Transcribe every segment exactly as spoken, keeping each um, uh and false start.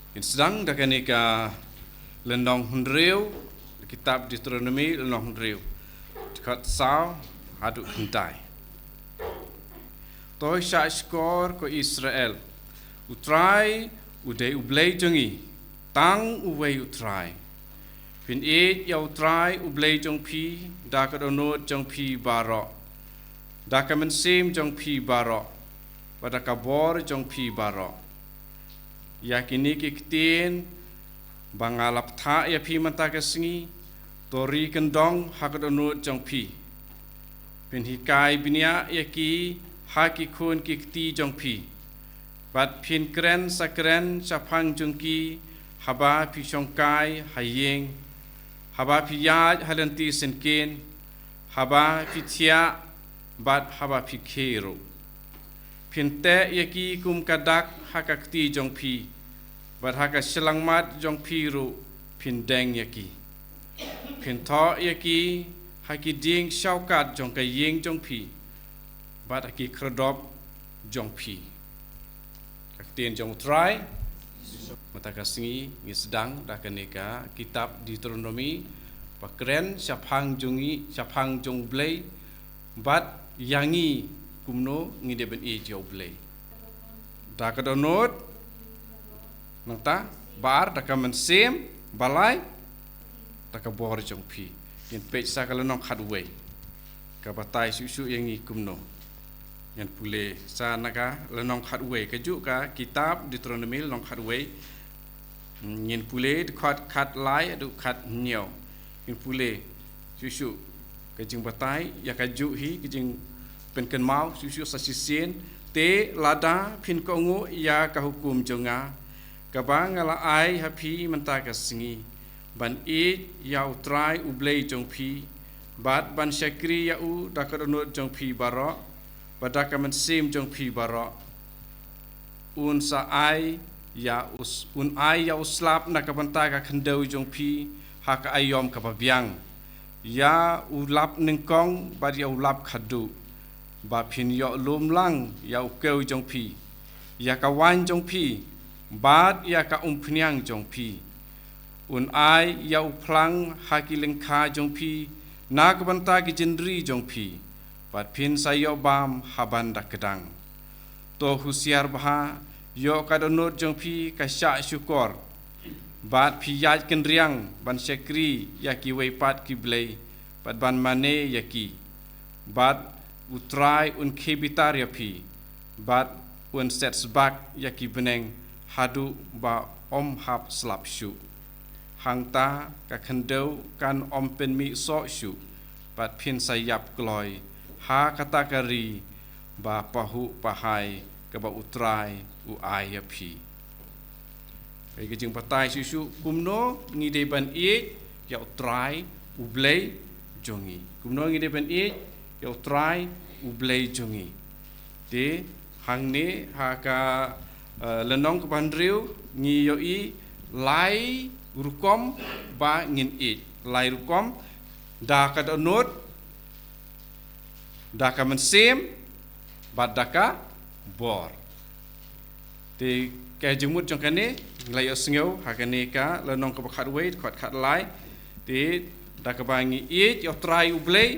Ngin sdang da kane ka lynnong hynriew, kitab Deuteronomi lynnong hynriew, dkhot saw haduh khyndai. To shah shkor ko Israel, U Trai u dei U Blei jong ngi, tang uwei U Trai. Phin ïeit ïa U Trai U Blei jong phi da ka dohnud jong phi baroh, da ka mynsiem jong phi baroh, bad da ka bor jong phi baroh. Ïa kine ki ktien ba nga la bthah ïa phi mynta ka sngi, to ri kyndong ha ka dohnud jong phi. Phin hikai bniah ïa ki ha ki khun ki kti jong phi, bad phin kren sa kren shaphang jong ki haba phi shongkai ha ïing, haba phi ïaid ha lynti syngkien, haba phi thiah, bad haba phi khie ruh. Phin teh ïa ki kum ka dak ha ka kti jong phi, bad ha ka shyllangmat jong phi ruh phin deng ïa ki. Phin thoh ïa ki ha ki dieng shawkat jong ka ïing jong phi, bad ha ki khyrdop jong phi. Ka ktien jong U Trai. Mynta ka sngi ngi sdang da kane ka kitab Deuteronomi, ba kren shaphang jong ngi, shaphang jong U Blei, bad ïa ngi kumno ngi dei ban ïeit ïa U Blei. Da ka dohnud, nangta, ba ar, da ka mynsiem, ba lai, da ka bor jong phi. Ngin peit sa ka lynnong khatwei, ka batai shuh shuh ïa ngi kumno. Ngin pule sa na ka lynnong khatwei, kajuh ka kitab Deuteronomi lynnong khatwei. Ngin pule dkhot khatlai haduh khathynñiew. Ngin pule shuh shuh ka jingbatai ïa kajuh hi, ka jingpynkynmaw shuh shuh sa shisien. Te lada phin kohnguh ïa ka hukum jong nga, kaba nga la ai ha phi mynta ka sngi, ban ïeit ïa U Trai U Blei jong phi, bad ban shakri ïa u da ka dohnud jong phi baroh, bad da ka mynsiem jong phi baroh, un sa ai ïa u s-, un ai ïa u slap na ka bynta ka khyndew jong phi ha ka aïom kaba biang, ïa u lap nyngkong bad ïa u lap khadduh, ba phin ïoh lum lang ïa u kew jong phi, ïa ka waiñ jong phi, bad ïa ka umphniang jong phi. Un ai ïa u phlang ha ki lyngkha jong phi na ka bynta ki jingri jong phi, bad phin sa ïoh bam ha ban da kdang. To husiar bha, ïoh ka dohnud jong phi ka shah shukor, bad phi ïaid kynriang ban shakri ïa kiwei pat ki blei, bad ban mane ïa ki. Bad U Trai un khie bitar ïa phi, bad un set sbak ïa ki bneng haduh ba ym hap slap shuh. Hangta ka khyndew kan ym pynmih soh shuh, bad phin sa ïap kloi ha kata ka ri ba pahuh pahai kaba U Trai u ai ïa phi. Ka jingbatai shuh shuh kumno ngi dei ban ïeit ïa U Trai U Blei jong ngi. Kumno ngi dei ban ïeit ïa U Trai U Blei jong ngi. Te hangne ha ka, eh, lynnong kaba hynriew ngi ïohi lai rukom ba ngin ïeit. Lai rukom, da ka dohnud, da ka mynsiem, bad da ka bor. Te ka jingmut jong kane, ngi la ïohsngew ha kane ka lynnong kaba khatwei, khat khatlai. Te da kaba ngi ïeit ïa U Trai U Blei,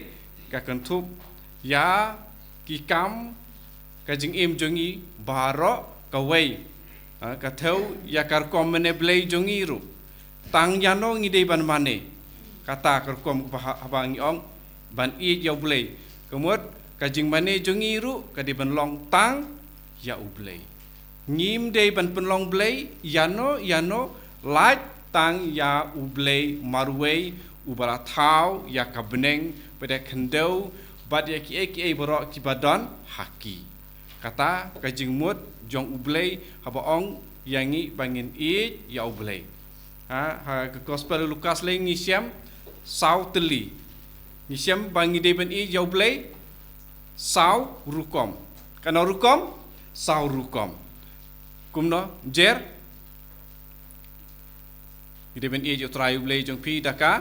ka kynthup ïa ki kam ka jingim jong ngi baroh kawei. Ha, ka thew ïa ka rukom mane Blei jong ngi ruh. Tang ïano ngi dei ban mane. Kata ka rukom kaba ha-, haba ngi ong ban ïeit ïa U Blei. Ka mut ka jingmane jong ngi ruh ka dei ban long tang ïa U Blei. Ngim dei ban pynlong blei ïano ïano, lait tang ïa U Blei marwei, uba la thaw ïa ka bneng bad ïa ka khyndew bad ïa kiei kiei baroh kiba don ha ki. Kata ka jingmut jong U Blei haba ong ïa ngi ba ngin ïeit ïa U Blei. Ha, ha ka Gospel Lukas lei ngi shem saw tylli. Ngi shem ba ngi dei ban ïeit ïa U Blei saw rukom. Katno rukom? Saw rukom. Kumno, Jer? Ngi dei ban ïeit ïa U Trai U Blei jong phi da ka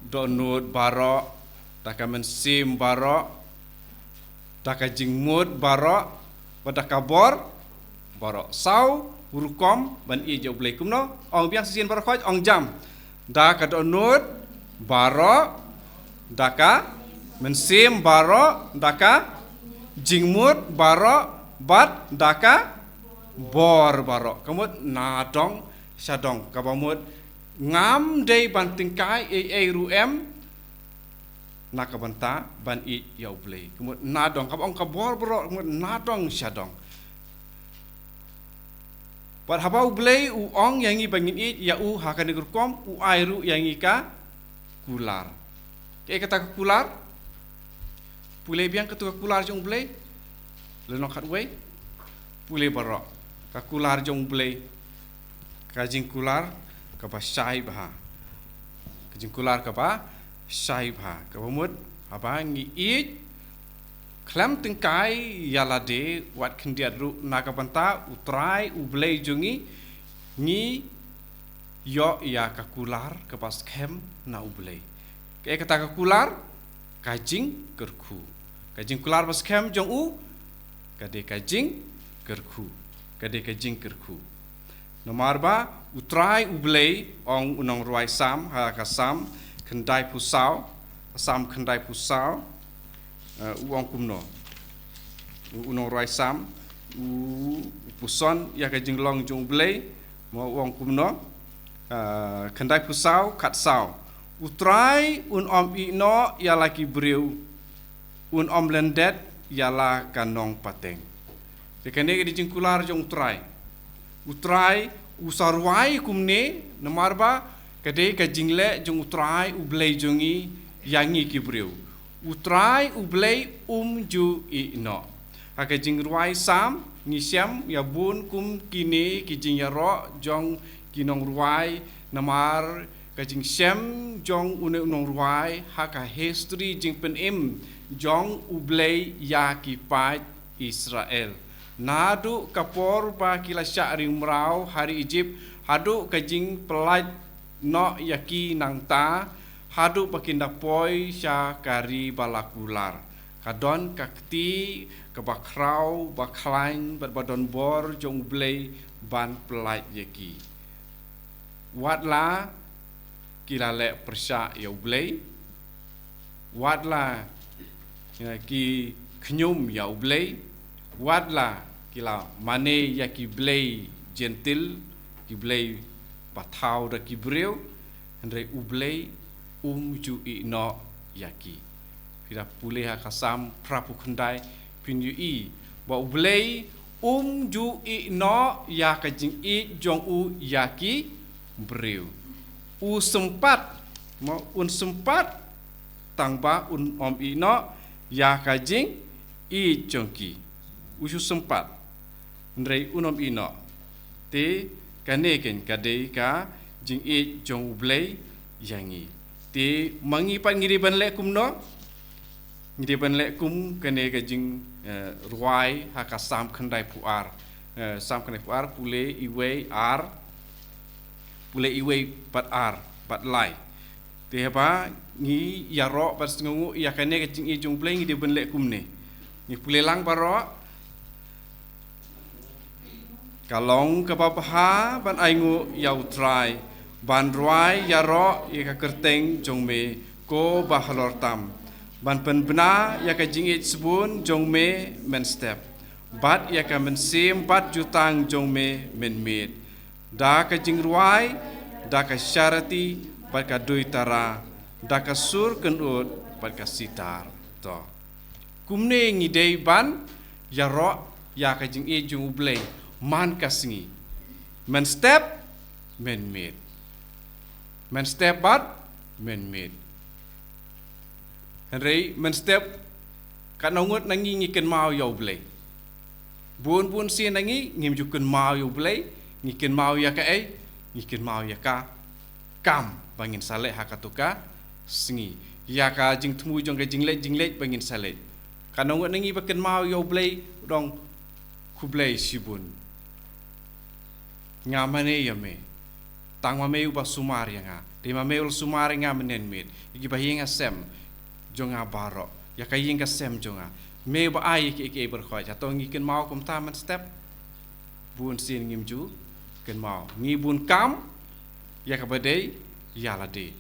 dohnud baroh, da ka mynsiem baroh, da ka jingmut baroh, bad da ka bor baroh. Saw rukom ban ïeit ïa U Blei. Kumno? Ong biang shisien baroh khoit, ong jam. Da ka dohnud baroh, da ka mynsiem baroh, da ka jingmut baroh, bad da ka bor baroh. Ka mut nadong shadong, kaba mut ngam dei ban tyngkai ei ei ruh em, na ka bynta ban ïeit ïa U Blei. Ka mut nadong, kaba ong ka bor baroh, ka mut nadong shadong. Bad haba U Blei u ong ïa ngi ba ngin ïeit ïa u ha kane ka rukom, u ai ruh ïa ngi ka kular. Kaei kata ka kular? Pule biang kato ka kular jong U Blei. Lynnong khatwei. Pule baroh. Ka kular jong U Blei. Ka jingkular kaba shai bha. Ka jingkular kaba shai bha. Kaba mut, haba ngi ïeit khlem tyngkai ïa lade, wat khyndiat ruh, na ka bynta U Trai U Blei jong ngi, ngi ïoh ïa ka kular kaba skhem na U Blei. Kaei kata ka kular? Ka jingkyrkhu. Ka jingkular ba skhem jong u, ka dei ka jingkyrkhu. Ka dei ka jingkyrkhu. Namar ba U Trai U Blei, ong u nongrwai Salm, ha ka Salm khyndaiphew saw, Salm khyndaiphew saw, eh, u ong kumno. U, u nongrwai Salm, u, u puson ïa ka jinglong jong U Blei, mo, u ong kumno. Eh, khyndaiphew saw, khatsaw. U Trai un ym ïehnoh ïa la ki briew, un ym lyndet ïa la ka nongpateng. Te kane ka dei jingkular jong U Trai. U Trai u sa rwai kumne, namar ba ka dei ka jingleh jong U Trai U Blei jong ngi ïa ngi ki briew. U Trai U Blei um ju ïehnoh. Ha ka jingrwai Salm ngi shem ïa bun kum kine ki jingïaroh jong ki nongrwai, namar ka jingshem jong une u nongrwai ha ka history jingpynim jong U Blei ïa ki paid Israel. Naduh ka por ba ki la shah ring mraw ha ri Ijipt, haduh ka jingpyllait noh ïa ki nangta, haduh ba kin da poi sha ka ri ba la kular. Ka don ka kti kaba khraw, ba khlaiñ, bad ba don bor jong U Blei ban pyllait ïa ki. Wat la ki la leh pyrshah ïa U Blei, wat la, eh, ki khñium ïa U Blei, wat la ki la mane ïa ki blei jentil, ki blei ba thaw da ki briew, hynrei U Blei um ju ïehnoh ïa ki. Phi da pule ha ka Salm phraphew khyndai, phin ïohi ba U Blei um ju ïehnoh ïa ka jingïeit jong u ïa ki briew. U sympat, mo, un sympat, tang ba un ym ïehnoh ïa ka jingïeit jong ki. U shu sympat. Hynrei un ym ïehnoh. Te kane keiñ ka dei ka jingïeit jong U Blei ïa ngi. Te ma ngi pat ngi dei ban leh kumno? Ngi dei ban leh kum kane ka jing, eh, rwai ha ka Salm khyndaiphew ar. Eh, Salm khyndaiphew ar, pule iwei, ar, pule iwei bad ar, bad lai. Te haba ngi ïaroh bad sngewnguh ïa kane ka jingïeit jong U Blei, ngi dei ban leh kumne. Ngi pule lang baroh. Ka long kaba bha ban ainguh ïa U Trai, ban rwai ïaroh ïa ka kyrteng jong me, ko ba halor tam, ban pynbna ïa ka jingïeit sbun jong me mynstep, bad ïa ka mynsiem bad jutang jong me mynmiet, da ka jingrwai, da ka sharati, bad ka duitara, da ka sur kynud bad ka sitar. To. Kumne ngi dei ban ïaroh ïa ka jingïeit jong U Blei man ka sngi. Mynstep mynmiet. Mynstep bad mynmiet. Hynrei mynstep, katno ngut na ngi ngi kynmaw ïa U Blei? Bun bun sien na ngi ngim ju kynmaw ïa U Blei, ngi kynmaw ïa kaei? Ngi kynmaw ïa ka kam ba ngin sa leh ha kato ka sngi. Ïa ka jingthmu jong ka jingleit jingleit ba ngin sa leit. Katno ngut na ngi ba kynmaw ïa U Blei, u ong, khublei shibun. Nga mane ïa me. Tang ma me uba sumar ïa nga. Te ma me u la sumar ïa nga mynmiet. Ïa kiba ïing ha sem jong nga baroh. Ïa ka ïing ka sem jong nga. Me uba ai ïa kiei kiei baroh. Hato ngi kynmaw kumta mynstep? Bun sien ngim ju Kynmaw, ngi bun kam ïa kaba dei ïa lade,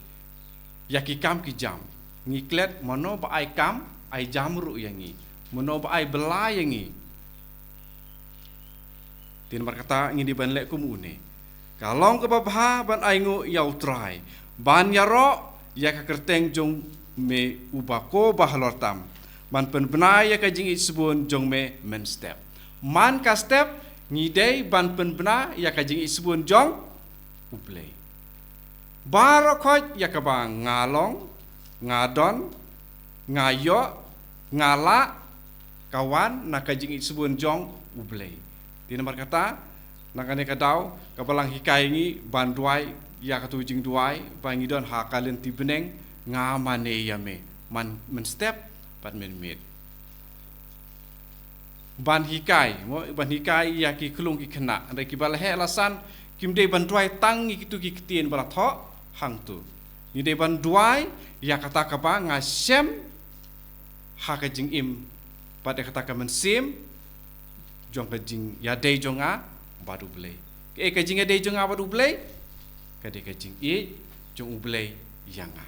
ïa ki kam ki jam. Ngi klet mano ba ai kam ai jam ruh ïa ngi, mano ba ai bylla ïa ngi. Te namar kata ngi dei ban leh kum une. Ka long kaba bha ban ainguh ïa U Trai, ban ïaroh ïa ka kyrteng jong me uba ko ba halor tam, ban pynbna ïa ka jingïeit shibun jong me mynstep. Man ka step ngi dei ban pynbna ïa ka jingïeit shibun jong U Blei. Baroh khoit ïa kaba nga long, nga don, nga ïoh, nga lah, ka wan na ka jingïeit shibun jong U Blei. Te namar kata, na kane ka daw, kaba la hikai ngi ban duwai ïa katu jingduwai ba ngi don ha ka lynti bneng, nga mane ïa me man mynstep bad mynmiet. Ban hikai, mo, ban hikai ïa ki khlung ki khynnah. Hynrei kiba la heh la san, kim dei ban duwai tang ïa kitu ki ktien ba la thoh hangtu. Ngi dei ban duwai ïa kata kaba nga shem ha ka jingim bad ïa kata ka mynsiem jong ka jingïadei jong nga bad U Blei. Kaei ka jingïadei jong nga bad U Blei? Ka dei ka jingïeit jong U Blei ïa nga.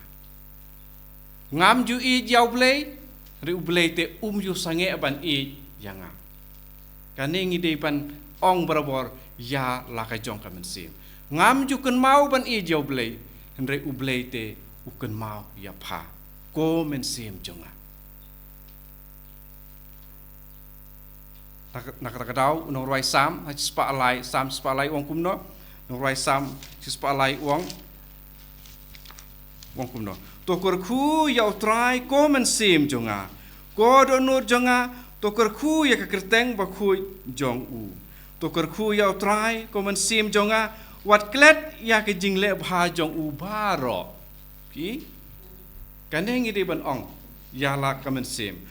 Ngam ju ïeit ïa U Blei, hynrei U Blei te um ju sangeh ban ïeit ïa nga. Kane ngi dei ban ong barabor ïa la ka jong ka mynsiem. Ngam ju kynmaw ban ïeit ïa U Blei, hynrei U Blei te u kynmaw ïa pha, ko mynsiem jong nga. Na ka, na kata ka daw, u nongrwai Salm, ha shispah lai, Salm shispah lai u ong kumno, nongrwai Salm shispah lai u ong, u ong kumno. To kyrkhu ïa U Trai ko mynsiem jong nga, ko dohnud jong nga, to kyrkhu ïa ka kyrteng bakhuid jong u. To kyrkhu ïa U Trai ko mynsiem jong nga, wat klet ïa ka jingleh bha jong u baroh. Phi? Kane ngi dei ban ong ïa la ka mynsiem.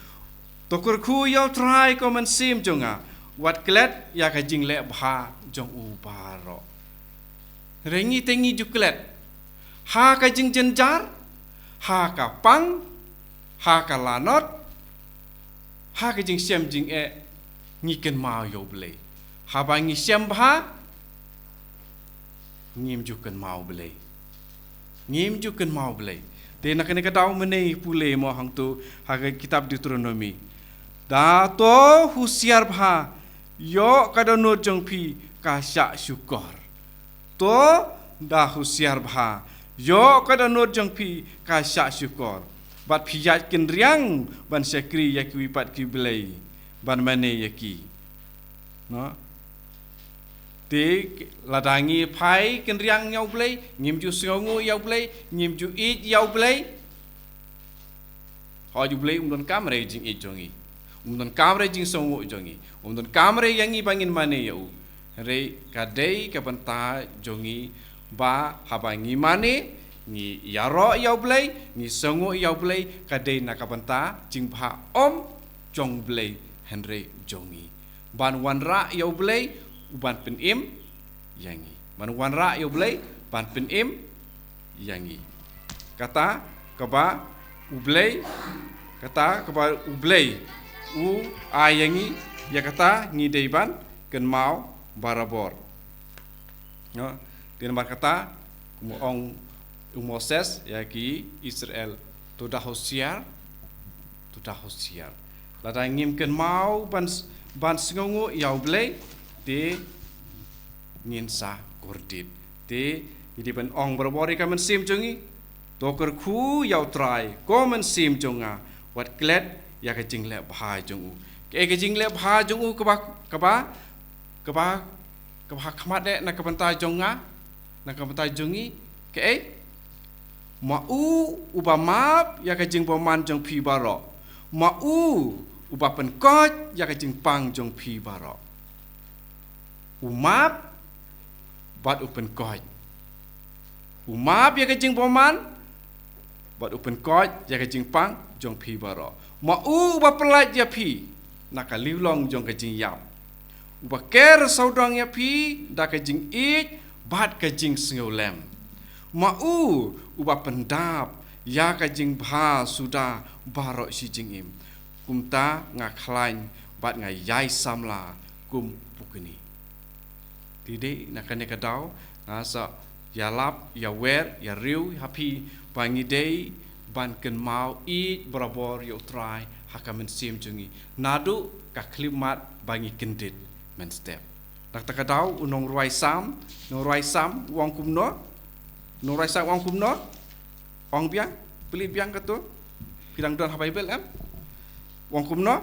To kyrkhu ïa U Trai ko mynsiem jong nga, wat klet ïa ka jingleh bha jong u baroh. Hynrei ngi te ngi ju klet ha ka jingjynjar, ha ka pang, ha ka lanot, ha ka jingshem jingeh, ngi kynmaw ïa U Blei. Haba ngi shem bha, ngim ju kynmaw Blei. Ngim ju kynmaw Blei. Te na kane ka daw mynne pule mo hangtu ha ka kitab Deuteronomi. Da to husiar bha, ïoh ka dohnud jong phi ka shah shukor. To da husiar bha, ïoh ka dohnud jong phi ka shah shukor. Bad phi ïaid kynriang ban shakri ïa kiwei pat ki blei, ban mane ïa ki. No? Te lada ngi phai kynriang ïa U Blei, ngim ju sngewnguh ïa U Blei, ngim ju ïeit ïa U Blei. Hooid, U Blei um donkam re jingïeit jong ngi. Um donkam re jingsngewnguh jong ngi. Um donkam re ïa ngi ba ngin mane ïa u. Hynrei ka dei ka bynta jong ngi ba haba ngi mane, ngi ïaroh ïa U Blei, ngi sngewnguh ïa U Blei, ka dei na ka bynta jingbha ym jong U Blei hynrei jong ngi. Ban wanrah ïa U Blei u ban pynim ïa ngi. Ban wanrah ïa U Blei ban pynim ïa ngi. Kata kaba U Blei, kata kaba U Blei u ai ïa ngi, ïa kata ngi dei ban kynmaw barabor. No, te namar kata, kum u ong u Moses ïa ki Israel, to da husiar, to da husiar. Lada ngim kynmaw ban, ban sngewnguh ïa U Blei, te ngin sa kordit. Te ngi dei ban ong barabor ïa ka mynsiem jong ngi, to kyrkhu ïa U Trai ko mynsiem jong nga, wat klet ïa ka jingleh bha jong u. Kaei ka jingleh bha jong u kaba, kaba, kaba, kaba ha khmat eh na ka bynta jong nga, na ka bynta jong ngi, kaei? Ma u uba map ïa ka jingbymman jong phi baroh. Ma u uba pynkoit ïa ka jingpang jong phi baroh. U map bad u pynkoit. U map ïa ka jingbymman bad u pynkoit ïa ka jingpang jong phi baroh. Ma u uba pyllait ïa phi na ka liwlong jong ka jingïap. Uba ker sawdong ïa phi da ka jingïeit bad ka jingsngewlem. Ma u uba pyndap ïa ka jingbha suda baroh shi jingim. Kumta nga khlaiñ bad nga ïai samla kum pukni. Te Dei na kane ka daw nga sa ïalap, ïawer, ïariew ha phi ba ngi dei ban kynmaw ïeit barabor ïa U Trai ha ka mynsiem jong ngi, naduh ka khyllipmat ba ngi kyndit mynstep. Na kata ka daw u nongrwai Salm, nongrwai Salm u ong kumno? Nongrwai Salm u ong kumno? Ong biang, plie biang kato. Phi dang don ha Baibl em? U ong kumno?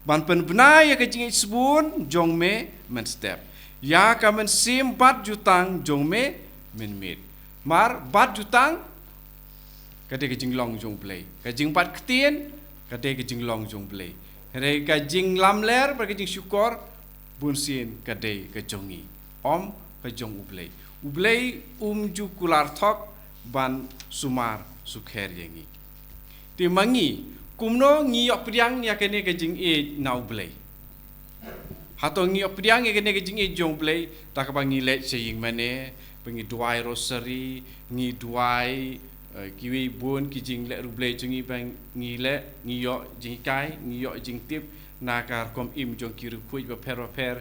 Ban pynbna ïa ka jingïeit sbun jong me mynstep, ïa ka mynsiem bat jutang jong me mynmiet. Namar bat jutang ka dei ka jinglong jong U Blei. Ka jingbat ktien ka dei ka jinglong jong U Blei. Hynrei ka jinglamler bad ka jingshukor bunsien ka dei ka jong ngi, ym ka jong U Blei. U Blei um ju kular thok ban sumar sukher ïa ngi. Te ma ngi, kumno ngi ïoh pdiang ïa kane ka jingïeit na U Blei? Hato ngi ïoh pdiang ïa kane ka jingïeit jong U Blei da kaba ngi leit sha ïingmane, ba ngi duwai rosary, ngi duwai, eh, kiwei bun ki jingleh riewblei jong ngi, ba ngi leh, ngi ïoh jinghikai, ngi ïoh jingtip na ka rukom im jong ki riewkhuid bapher bapher,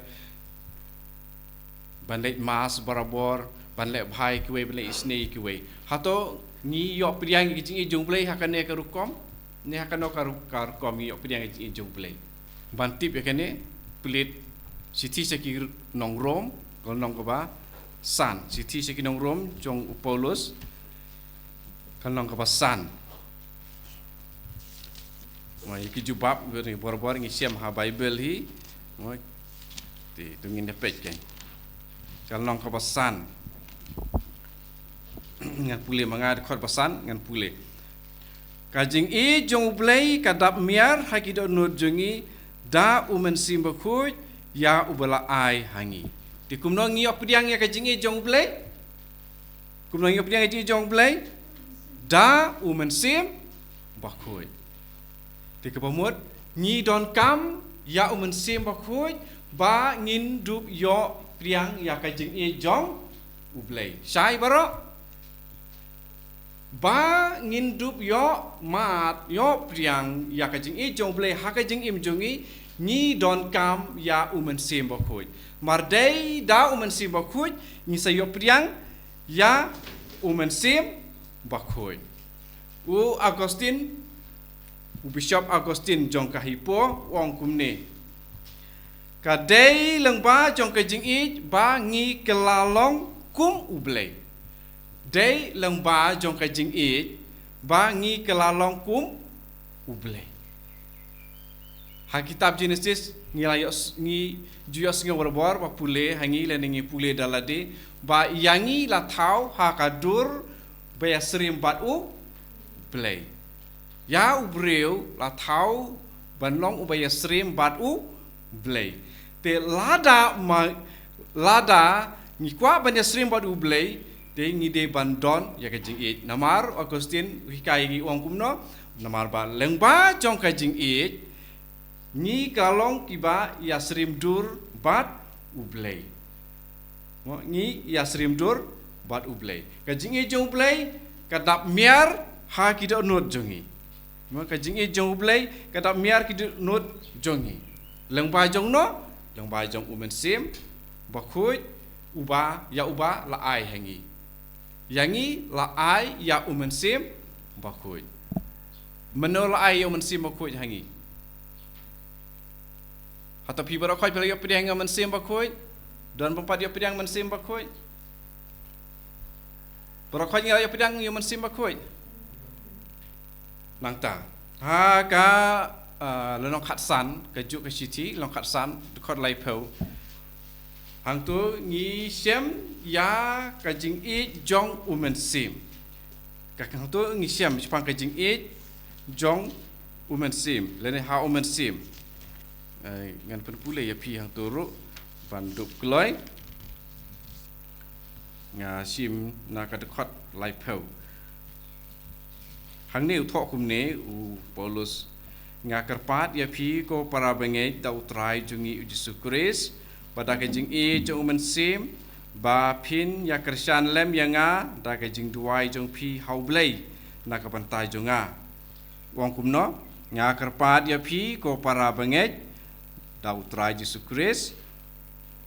ban leit mass barabor, ban leh bha ïa kiwei, ban leh isynei ïa kiwei. Hato ngi ïoh pdiang ïa ka jingïeit jong U Blei ha kane ka rukom? Ne ha kano ka ru-, ka rukom ngi ïoh pdiang ïa ka jingïeit jong U Blei? Ban tip ïa kane, plie shithi sha ki nong Rom, ka lynnong kaba san. Shithi sha ki nong Rom jong u Paulus, ka lynnong kaba san. Mo, ïa ki jubab ngi, barabor ngi shem ha Baibl hi. Mo, te to ngin ïa peit kein. Ka lynnong kaba san. Ngan pule, ma nga dkhot ba san ngan pule. Ka jingïeit jong U Blei ka dap miar ha ki dohnud jong ngi da U Mynsiem Bakhuid ïa uba la ai ha ngi. Te kumno ngi ïoh pdiang ïa ka jingïeit jong U Blei? Kumno ngi ïoh pdiang ïa ka jingïeit jong U Blei? Da U Mynsiem Bakhuid. Te kaba mut, ngi donkam ïa U Mynsiem Bakhuid ba ngin dup ïoh pdiang ïa ka jingïeit jong U Blei. Shai baroh. Ba ngin dup ïoh mad, ïoh pdiang ïa ka jingïeit jong U Blei ha ka jingim jong ngi, ngi donkam ïa U Mynsiem Bakhuid. Namar dei da U Mynsiem Bakhuid ngi sa ïoh pdiang ïa U Mynsiem Bakhuid. U Augustine, u Bishop Augustine jong ka Hippo, u ong kumne: Ka dei lyngba jong ka jingïeit ba ngi kylla long kum U Blei. Dei lyngba jong ka jingïeit ba ngi kylla long kum U Blei. Ha kitab Genesis ngi la ïoh s-, ngi ju ïohsngew barabor ba pule ha ngi lane ngi pule da lade ba ïa ngi la thaw ha ka dur ba ïasyriem bad U Blei. Ïa u briew la thaw ban long uba ïasyriem bad U Blei. Te lada ma, lada ngi kwah ban ïasyriem bad U Blei, te ngi dei ban don ïa ka jingïeit. Namar Augustine u hikai ngi, u ong kumno? Namar ba lyngba jong ka jingïeit ngi kylla long kiba ïasyriem dur bad U Blei. Mo, ngi ïasyriem dur bad U Blei. Ka jingïeit jong U Blei ka dap miar ha ki dohnud jong ngi. Mo, ka jingïeit jong U Blei ka dap miar ki dohnud jong ngi. Lyngba jong no? Lyngba jong U Mynsiem Bakhuid, uba, ïa uba la ai ha ngi. Ïa ngi la ai ïa U Mynsiem Bakhuid. Mano la ai ïa U Mynsiem Bakhuid ha ngi? Hato phi baroh khoit phi la ïoh pdiang ïa U Mynsiem Bakhuid? Don bym pat ïoh pdiang Mynsiem Bakhuid? Baroh khoit ngi la ïoh pdiang ïa U Mynsiem Bakhuid. Nangta ha ka, ah, lynnong khatsan, kajuh ka shithi, lynnong khatsan, dkhot laiphew. Hangto ngi shem ïa ka jingïeit jong U Mynsiem. Ka, hangto ngi shem shaphang ka jingïeit jong U Mynsiem, lane ha U Mynsiem. Eh, ngan pynpule ïa phi hangto ruh ban dup kloi. Nga shim na ka dkhot laiphew. Hangne u thoh kumne u Paulus: Nga kyrpad ïa phi ko para bangeit da U Trai jong ngi U Jisu Khrist, ba da ka jingïeit jong U Mynsiem, ba phin ïa kyrshan lem ïa nga da ka jingduwai jong phi ha U Blei na ka bynta jong nga. U ong kumno? Nga kyrpad ïa phi ko para bangeit da U Trai Jisu Khrist,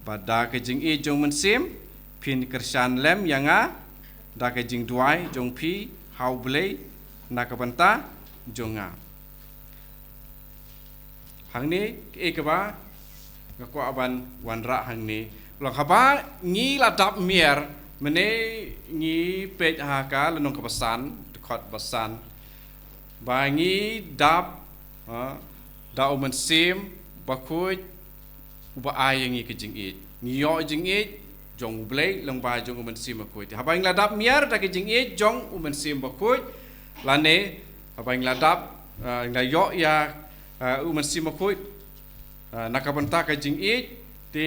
Bad da ka jingïeit jong u Mynsiem, phin kyrshan lem ïa nga, da ka jingduwai jong phi ha U Blei, na ka bynta jong nga. Hangne, kaei kaba nga kwah ban wanrah hangne. Long haba ngi la dap mier, mynne ngi peit ha ka lynnong kaba san, dkhot ba san. Ba ngi dap, ha, da u Mynsiem Bakhuid, uba ai ïa ngi ka jingïeit. Ngi ïoh jingïeit jong U Blei lyngba jong u Mynsiem Bakhuid. Haba ngi la dap mier da ka jingïeit jong u Mynsiem Bakhuid, lane haba ngi la dap, ah, ngi la ïoh ïa, ah, u Mynsiem Bakhuid, ah, na ka bynta ka jingïeit, te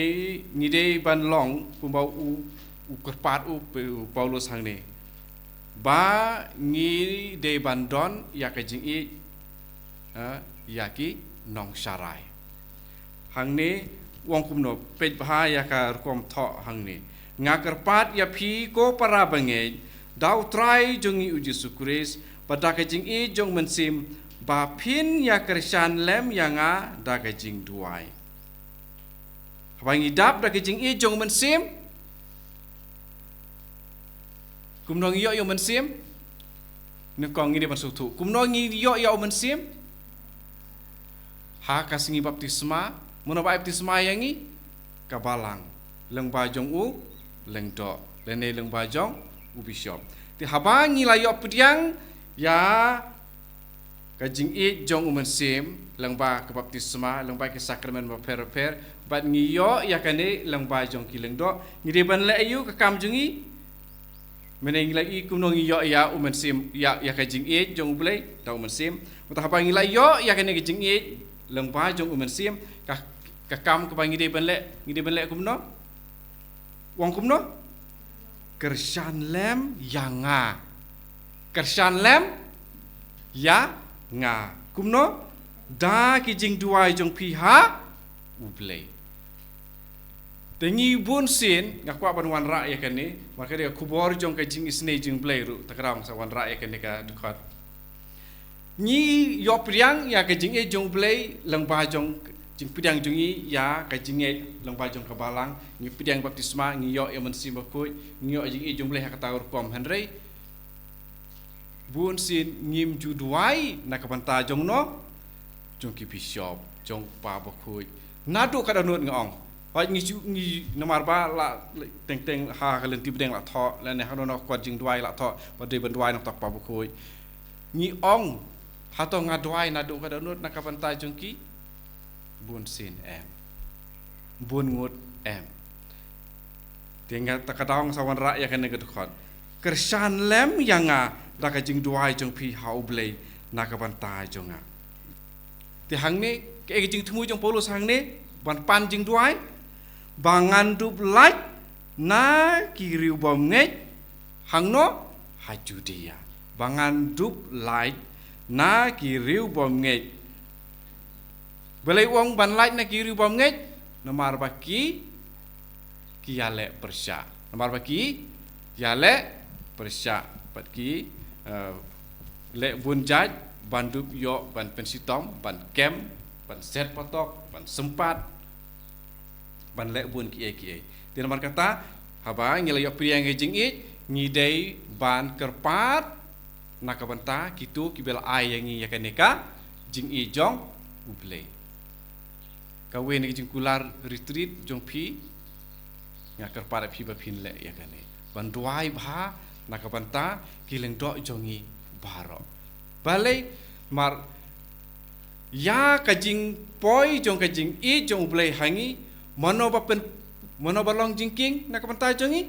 ngi dei ban long kumba u, u kyrpad u, u Paulus hangne. Ba ngi dei ban don ïa ka jingïeit, ha, ïa ki nongsharai. Hangne u ong kumno, peit bha ïa ka rukom thoh hangne. Nga kyrpad ïa phi ko para bangeit, da U Trai jong ngi U Jisu Khrist, bad da ka jingïeit jong u Mynsiem, ba phin ïa kyrshan lem ïa nga da ka jingduwai. Haba ngi dap da ka jingïeit jong u Mynsiem, kumno ngi ïoh ïa u Mynsiem? Nyngkong ngi dei ban sngewthuh. Kumno ngi ïoh ïa u Mynsiem? Ha ka sngi baptisma, mano ba ai baptisma ïa ngi? Ka balang. Lyngba jong u lyngdoh, lane lyngba jong u bishop. Te haba ngi la ïoh pdiang ïa ka jingïeit jong u Mynsiem, lyngba ka baptisma, lyngba ki sakramen bapher bapher, bad ngi ïoh ïa kane lyngba jong ki lyngdoh, ngi dei ban leh aïu ka kam jong ngi? Mynne ngi la ïohi kumno ngi ïoh ïa u Mynsiem, ïa, ïa ka jingïeit jong U Blei da u Mynsiem. Mynta haba ngi la ïoh ïa kane ka jingïeit lyngba jong u Mynsiem, ka, ka kam kaba ngi dei ban leh, ngi dei ban leh kumno? Ong kumno? Kyrshan lem ïa nga. Kyrshan lem ïa nga. Kumno? Da ki jingduwai jong phi ha U Blei. Te ngi bun sien, nga kwah ban wanrah ïa kane, namar ka dei ka khubor jong ka jingisynei jong U Blei ruh, te ka daw nga sa wanrah ïa kane ka dkhot. Ngi ïoh pdiang ïa ka jingïeit jong U Blei lyngba jong jingpdiang jong ngi ïa ka jingïeit lyngba jong ka balang, ngi pdiang baptisma, ngi ïoh ïa u Mynsiem Bakhuid, ngi ïoh jingïeit jong U Blei ha kata ka rukom, hynrei bun sien ngim ju duwai na ka bynta jong no, jong ki bishop, jong u kpa bakhuid. Naduh ka dohnud nga ong. Hooid ngi ju, ngi namar ba la teng teng ha ka lynti bneng la thoh, lane hano hano ka kot jingduwai la thoh, ba dei ban duwai na ka bynta u kpa bakhuid. Ngi ong, hato nga duwai naduh ka dohnud na ka bynta jong ki? Bun sien em. Bun ngut em. Te nga, ta ka daw nga sa wanrah ïa kane ka dkhot. Kyrshan lem ïa nga da ka jingduwai jong phi ha U Blei na ka bynta jong nga. Te hangne, kaei ka jingthmu jong u Paulus hangne, ban pan jingduwai, ba ngan dup lait na ki riew bymngeit, hangno? Ha Judia. Ba ngan dup lait na ki riew bymngeit. Balei u ong ban lait na ki riew bymngeit? Namar ba ki, ki ïaleh pyrshah. Namar ba ki ïaleh pyrshah. Bad ki, eh, leh bun jait, ban dup ïoh, ban pynshitom, ban kem, ban set patok, ban sympat, ban leh bun kiei kiei. Te namar kata, haba ngi la ïoh pdiang ïa ka jingïeit, ngi dei ban kyrpad na ka bynta kito kiba la ai ïa ngi ïa kane ka jingïeit jong U Blei. Kawei na ki jingkular retreat jong phi, nga kyrpad ïa phi ba phin leh ïa kane. Ban duwai bha na ka bynta ki lyngdoh jong ngi baroh. Balei? Namar ïa ka jingpoi jong ka jingïeit jong U Blei ha ngi, mano ba pyn, mano ba long jingkieng na ka bynta jong ngi?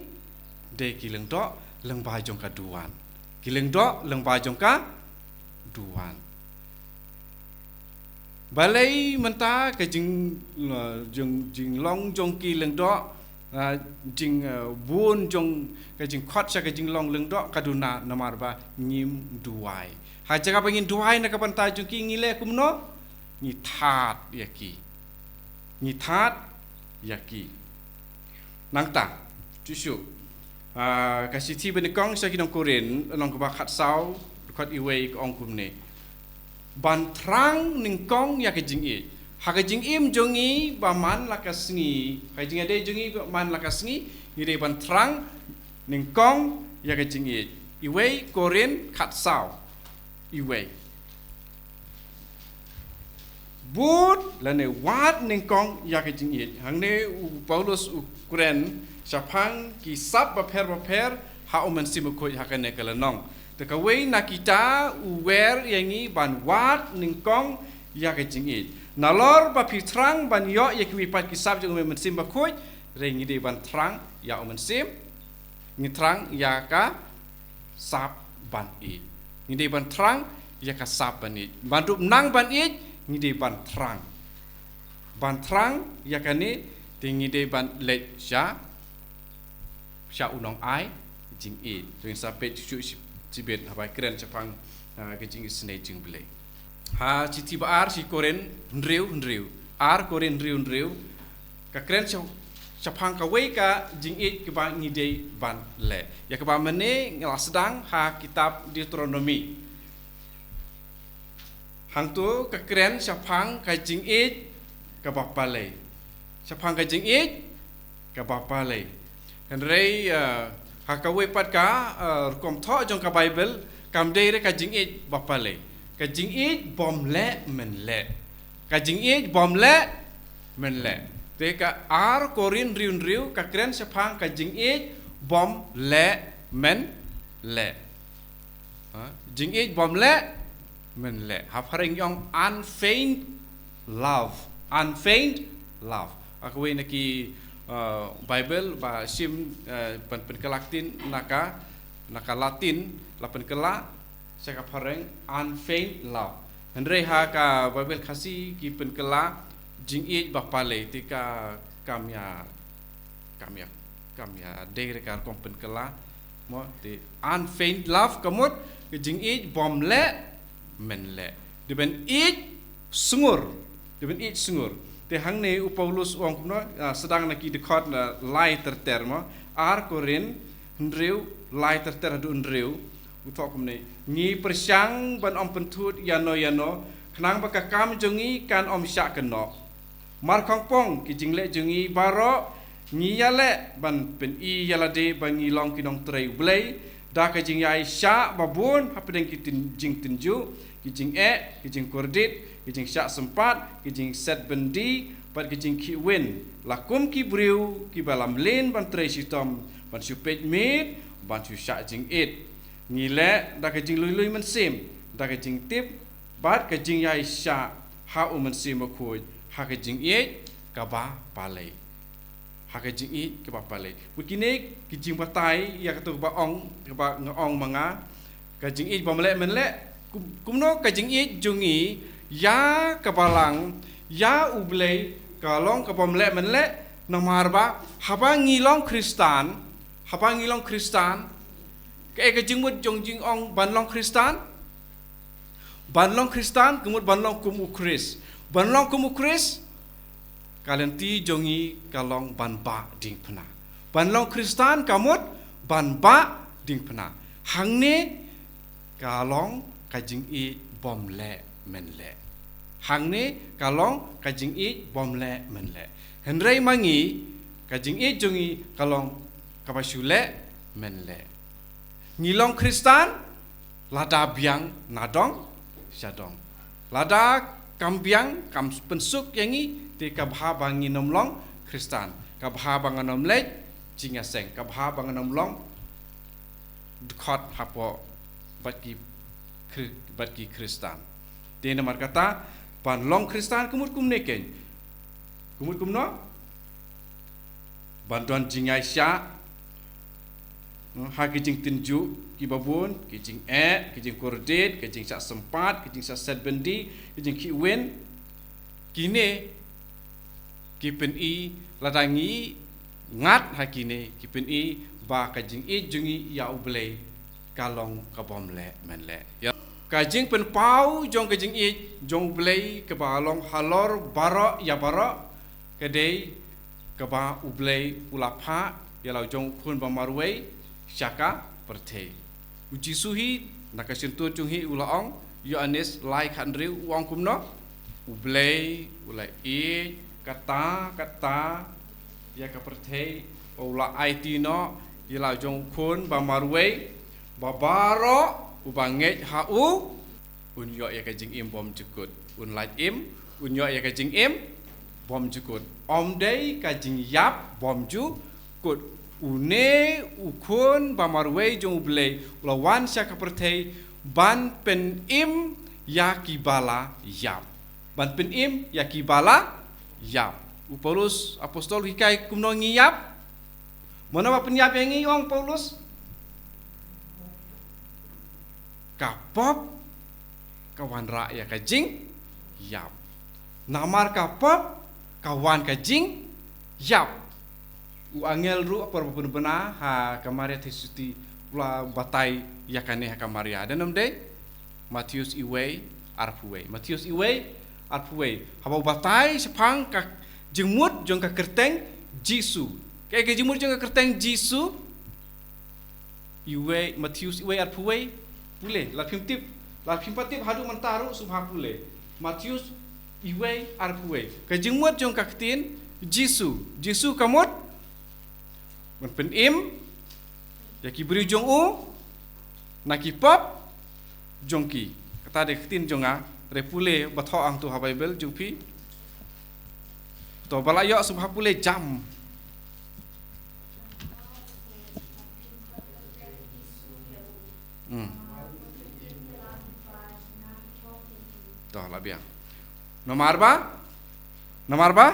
Dei ki lyngdoh lyngba jong ka duwan. Ki lyngdoh lyngba jong ka duwan. Balei mynta ka jing, jing, jinglong jong ki lyngdoh, ah, jing, ah, bun jong ka jingkhot sha ka jinglong lyngdoh ka duna namar ba ngim duwai. Ha jaka ba ngin duwai na ka bynta jong ki ngi leh kumno? Ngi thad ïa ki. Ngi thad ïa ki. Nangta, shuh shuh. Ah, ka shithi ba nyngkong sha ki nong Korinth, lynnong kaba khatsaw, dkhot iwei ka ong kumne. Ban thrang nyngkong ïa ka jingïeit. Ha ka jingim jong ngi ba man la ka sngi, ha ka jingïadei jong ngi ba man la ka sngi, ngi dei ban thrang nyngkong ïa ka jingïeit. Iwei Korinth khatsaw. Iwei. Bud lane wad nyngkong ïa ka jingïeit. Hangne u Paulus u kren shaphang ki sap bapher bapher ha u Mynsiem Bakhuid ha kane ka lynnong. Te kawei na kita u wer ïa ngi ban wad nyngkong ïa ka jingïeit. Nalor ba phi thrang ban ïoh ïa kiwei pat ki sap jong u Mynsiem Bakhuid, hynrei ngi dei ban thrang ïa u Mynsiem, ngi thrang ïa ka sap ban ïeit. Ngi dei ban thrang ïa ka sap ban ïeit. Ban dup nang ban ïeit, ngi dei ban thrang. Ban thrang ïa kane, te ngi dei ban leit sha, sha u nongai jingïeit. Te ngin sa peit shuh shuh shi-, shibit haba kren shaphang, ah, ka jingisynei jong u Blei. Ha shithi ba ar shi Korinth hynriew hynriew. Ar Korinth hynriew hynriew. Ka kren sha-, shaphang kawei ka jingïeit kaba ngi dei ban leh. Ïa kaba mynne ngi la sdang ha kitab Deuteronomi. Hangto ka kren shaphang ka jingïeit kaba palei. Shaphang ka jingïeit kaba palei. Hynrei, eh, ha kawei pat ka, eh, rukom thoh jong ka Baibl, kam dei re ka jingïeit ba palei. Ka jingïeit bym leh men leh. Ka jingïeit bym leh men leh. Te ka ar Korinth hynriew hynriew ka kren shaphang ka jingïeit bym leh men leh. Ha? Jingïeit bym leh men leh. Ha phareng ong unfeigned love. Unfeigned love. Ha kawei na ki, uh, Baibl ba shim, uh, pyn-, pynkylla ktien na ka, na ka Latin, la pynkylla sha ka phareng unfeigned love. Hynrei ha ka Baibl Khasi ki pynkylla jingïeit ba palei, te ka kam ïa, kam ïa, kam ïadei re ka rukom pynkylla. Mo, te unfeigned love ka mut ka jingïeit bym leh men leh. Dei ban ïeit sngur. Dei ban ïeit sngur. Te hangne u Paulus u ong kumno, ah, sdang na ki dkhot, ah, lai ter ter mo. Ar Korinth hynriew lai ter ter haduh hynriew. U thoh kumne. Ngi pyrshang ban ym pynthut ïano ïano, khnang ba ka kam jong ngi kan ym shah kynnoh. Markhongpong ki jingleh jong ngi baroh, ngi ïaleh ban pyni ïalade ba ngi long ki nongtrei U Blei, da ka jingïaishah ba bun hapdeng ki tyn-, jingtynjuh, ki jingeh, ki jingkordit, ki jingshah sympat, ki jingset byndi, bad ki jingkhih win. La kum ki briew kiba la mlien ban trei shitom, ban shu peit miet, ban shu shah jingit. Ngi leh da ka jinglui lui mynsiem, da ka jingtip, bad ka jingïaishah ha u Mynsiem Bakhuid, ha ka jingïeit kaba palei. Ha ka jingïeit kaba palei. Bad kine ki jingbatai ïa kato kaba ong, kaba nga ong ma nga, ka jingïeit bym leh men leh, kum-, kumno ka jingïeit jong ngi ïa ka Balang, ïa U Blei, ka long ka bym leh men leh, namar ba haba ngi long Khristan, haba ngi long Khristan, kaei ka jingmut jong jingong ban long Khristan? Ban long Khristan ka mut ban long kum u Khrist. Ban long kum u Khrist, ka lynti jong ngi ka long ban bah diengphna. Ban long Khristan ka mut ban bah diengphna. Hangne ka long ka jingïeit bym leh men leh. Hangne ka long ka jingïeit bym leh men leh. Hynrei ma ngi, ka jingïeit jong ngi ka long kaba shu leh men leh. Ngi long Khristan, lada biang nadong shadong. Lada kam biang, kam pynsuk ïa ngi, te ka bha ba ngin ym long Khristan. Ka bha ba ngan ym leit jingïaseng. Ka bha ba ngan ym long dkhot hapoh bad ki Khri-, bad ki Khristan. Te namar kata, ban long Khristan ka mut kumne keiñ. Ka mut kumno? Ban don jingïaishah, hmm, ha ki jingtynjuh kiba bun, ki jingeh, ki jingkordit, ki jingshah sympat, ki jingshah set byndi, ki jingkhih win. Kine ki pyni, lada ngi ngat ha kine, ki pyni ba ka jingïeit jong ngi ïa U Blei ka long ka bym leh men leh. Ïa. Ka jingpynpaw jong ka jingïeit jong U Blei kaba long halor baroh ïa baroh, ka dei kaba U Blei u la phah ïa la u jong u Khun ba marwei sha ka pyrthei. U Jisu hi, na ka shyntur jong hi u la ong, Ïoannis lai khathynriew, u ong kumno? U Blei u la ïeit katta katta ïa ka pyrthei, u la aiti noh ïa la jong u khun ba marwei, ba baroh uba ngeit ha u un ïoh ïa ka jingim bymjukut. Un lait im, un ïoh ïa ka jingim bymjukut. Ym dei ka jingïap bymjukut. Une u khun ba marwei jong u Blei u la wan sha ka pyrthei ban pynim ïa ki ba la ïap. Ban pynim ïa ki ba la ïap. U Paulus apostol u hikai kumno ngi ïap? Mano ba pynïap ïa ngi, ong Paulus? Ka pop ka wanrah ïa ka jingïap. Namar ka pop ka wan ka jingïap. U angel ruh por ba pynbna ha ka Maria Theisotti u la batai ïa kane ha ka Maria. Dei ne ym dei? Mathaios wei arphew wei. Mathaios wei arphew wei. Haba u batai shaphang ka jingmut jong ka kyrteng Jisu. Kaei ka jingmut jong ka kyrteng Jisu? Wei, Mathaios wei arphew wei. Pule, lada phim tip, lada phim pat tip haduh mynta ruh sngewbha pule. Mathaios wei arphew wei. Ka jingmut jong ka ktien Jisu. Jisu ka mut ban pynim ïa ki briew jong u na ki pop jong ki. Kata dei ka ktien jong nga, re pule ba thoh hangto ha Baibl jong phi. To ba la ïoh sngewbha pule jam. Hmm. To la biang. Namar ba? Namar ba?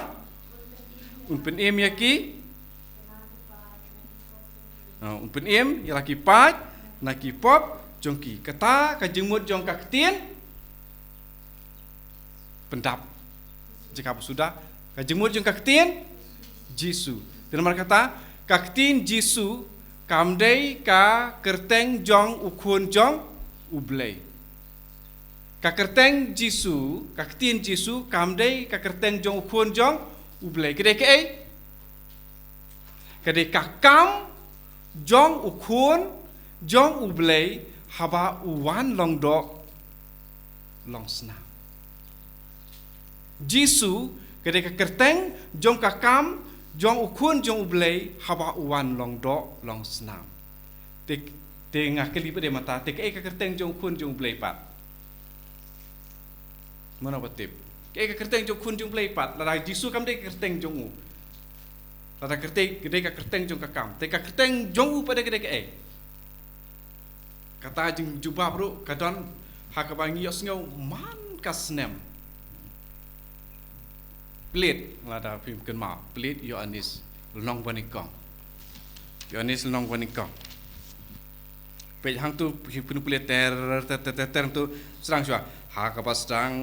Un pynim ïa ki. Ah, un pynim ïa la ki paid na ki pop jong ki. Kata ka jingmut jong ka ktien pyndap. Jaka ba suda, ka jingmut jong ka ktien Jisu. Te namar kata, ka ktien Jisu kam dei ka kyrteng jong u khun jong u Blei. Ka kyrteng Jisu, ka ktien Jisu kam dei ka kyrteng jong u khun jong u Blei. Ka dei kaei? Ka dei ka kam jong u khun jong u Blei haba u wan long doh long snam. Jisu ka dei ka kyrteng jong ka kam jong u khun jong u Blei haba u wan long doh long snam. Te, te nga kylli pat de mynta, te kaei ka kyrteng jong u khun jong u Blei pat? Mano ba tip? Kaei ka kyrteng jong u khun jong u Blei pat? Lada Jisu kam dei ka kyrteng jong u, lada kyrteng, ka dei ka kyrteng jong ka kam, te ka kyrteng jong u pat de ka dei kaei? Kata jingjubab ruh ka don ha kaba ngi ïohsngew man ka snem. Plie, lada phim kynmaw, plie Ïoannis lynnong ba nyngkong. Ïoannis lynnong ba nyngkong. Peit hangto, phin plie ter ter ter ter ter hangto. Sdang shuwa. Ha kaba sdang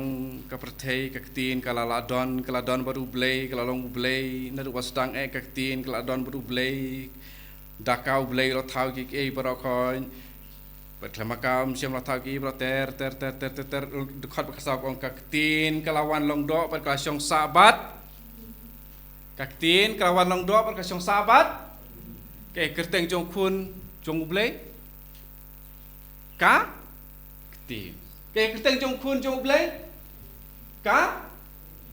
ka pyrthei, ka ktien ka la lah don, ka la don bad u Blei, ka la long u Blei. Naduh ba sdang eh ka ktien ka la don bad u Blei. Da ka u Blei u la thaw kiei kiei baroh, khlem ma ka um shym la thaw kiei baroh. Ter ter ter ter ter ter. Dkhot ba khatsaw ka ong, ka ktien ka la wan long doh bad ka la shong sah bad. Ka ktien ka la wan long doh bad ka shong sah bad. Kaei ka kyrteng jong u khun jong u Blei? Ka ktien. Kaei ka kyrteng jong u khun jong u Blei? Ka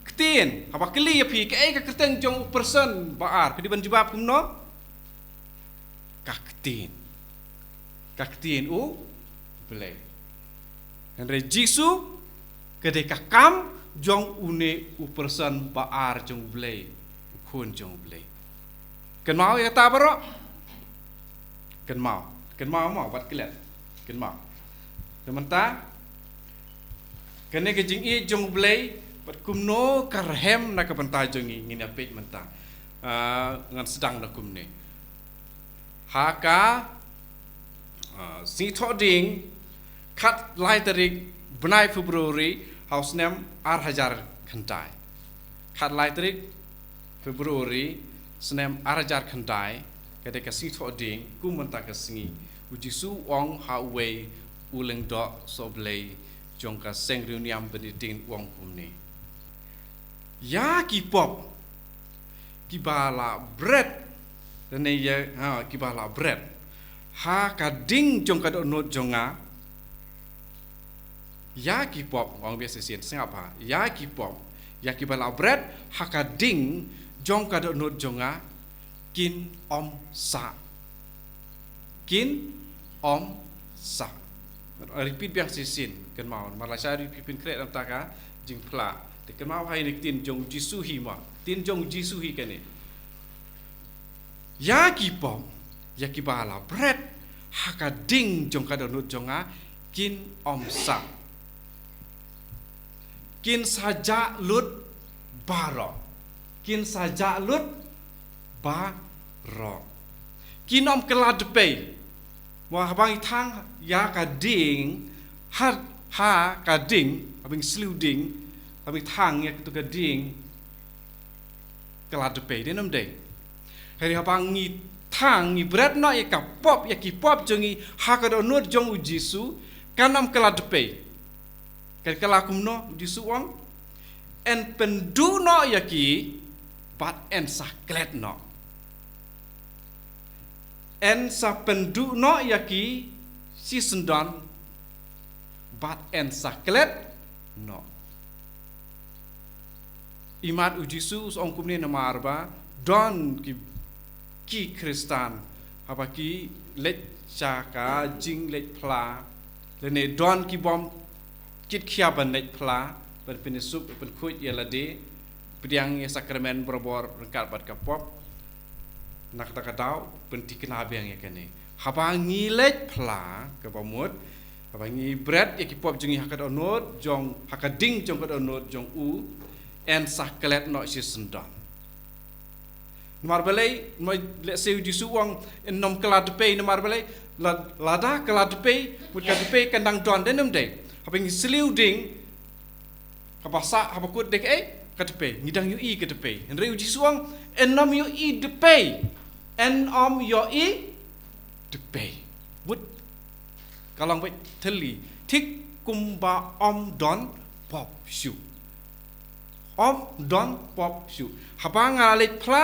ktien. Haba kylli ïa phi, kaei ka kyrteng jong u person ba ar, phi dei ban jubab kumno? Ka ktien. Ka ktien u Blei. Hynrei Jisu ka dei ka kam jong une u person ba ar jong u Blei, u khun jong u Blei. Kynmaw ïa kata baroh? Kynmaw. Kynmaw mo, wat klet. Kynmaw. Te mynta, kane ka jingïeit jong u Blei bad kumno ka rhem na ka bynta jong ngi, ngin ïa peit mynta. Ah, ngan sdang da kumne. Ha ka, ah, Sngi Thohdieng, khatlai tarik bnai February ha u snem ar hajar khyndai. Khatlai tarik February snem ar hajar khyndai, ka dei ka Sngi Thohdieng, kum mynta ka sngi, u Jisu u ong ha uwei u lyngdoh sohblei jong ka seng riewniam Benedictine, u ong kumne: Ïa ki pop kiba la bret, lane ïa, ha, kiba la bret ha ka ding jong ka dohnud jong nga, Ïa ki pop, ong biang shisien, sngap ha. Ïa ki pop, ïa kiba la bret ha ka ding jong ka dohnud jong nga, kin ym sah. Kin ym sah. Repeat biang shisien, kynmaw. Namar lashai ruh phi pynkhreh na ka bynta ka jingphla. Te kynmaw ha ïa kane ka ktien jong u Jisu hi mo. Ktien jong u Jisu hi kane. Ïa ki pop, ïa kiba la bret ha ka ding jong ka dohnud jong nga, kin ym sah. Kin sa jah lut baroh. Kin sa jah lut baroh. Kin ym kylla dpei. Mo, haba ngi thang ïa ka ding, ha, ha ka ding, haba ngi sliew ding, haba ngi thang ïa katu ka ding, kylla dpei, dei ne ym dei? Hynrei haba ngi thang, ngi bret noh ïa ka pop, ïa ki pop jong ngi ha ka dohnud jong u Jisu, kan ym kylla dpei. Kan kylla kumno? U Jisu u ong, yn pynduh noh ïa ki, bad yn sa klet noh. Yn sa pynduh noh ïa ki shisyndon, bad yn sa klet noh. Imat u Jisu u ong kumne namar ba don ki, ki Khristan, haba ki leit sha ka jingleit phla, lane don ki bym kit khia ban leit phla, ban pynsuk, pynkhuid ïa lade, pdiang ïa sakramen barabor ryngkat bad ka pop. Na kata ka daw, pynthikna biang ïa kane. Haba ngi leit phla, kaba mut, haba ngi bret ïa ki pop jong ngi ha ka dohnud jong, ha ka ding jong ka dohnud jong u, yn sa klet noh shisyndon. Namar balei, namar lehse u Jisu u ong, yn ym kylla dpei, namar balei, la, lada kylla dpei, mut ka dpei kan dang don, dei ne ym dei? Haba ngi sliew ding, haba sah, haba kut, dei kaei? Ka dpei. Ngi dang ïohi ka dpei. Hynrei u Jisu u ong, yn ym ïohi dpei. Yn ym ïohi dpei. Mut, ka long beit thylli. Thik kumba ym don pop shuh. Ym don pop shuh. Haba nga leit phla,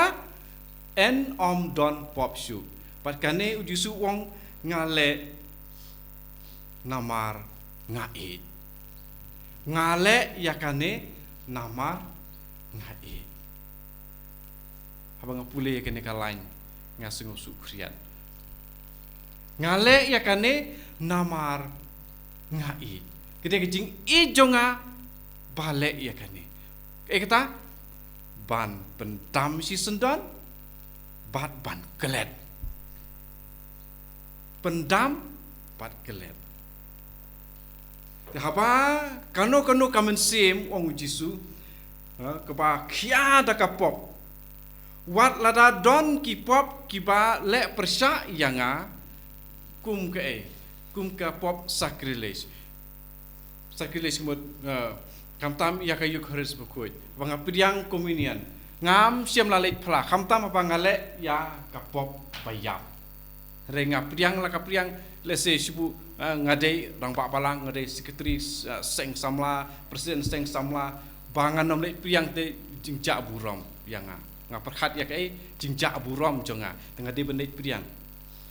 yn ym don pop shuh. Bad kane u Jisu u ong, nga leh namar nga ïeit. Nga leh ïa kane namar nga ïeit. Haba nga pule ïa kane ka lain, nga sngew suk khriat. Nga leh ïa kane namar nga ïeit. Kane ka jingïeit jong nga ba leh ïa kane. Kaei kata? Ban pyndam shisyndon, bad ban klet. Pyndam bad klet. Te haba kano kano ka mynsiem, ong u Jisu, ha, kaba khia da ka pop. Wat lada don ki pop kiba leh pyrshah ïa nga, kum kaei, kum ka pop sacrilege. Sacrilege ka mut, eh, khamtam ïa ka Eucharist bakhuid. Ba nga pdiang communion. Ngam shym la leit phla. Khamtam ba nga leh ïa ka pop ba ïap. Hynrei nga pdiang la ka pdiang, lehse shu buh, eh, nga dei rangbah balang, nga dei secretary, eh, seng samla, president seng samla. Ba ngan ym leit pdiang te jingjah burom ïa nga. Nga pyrkhat ïa kaei, jingjah burom jong nga. Te nga dei ban leit pdiang.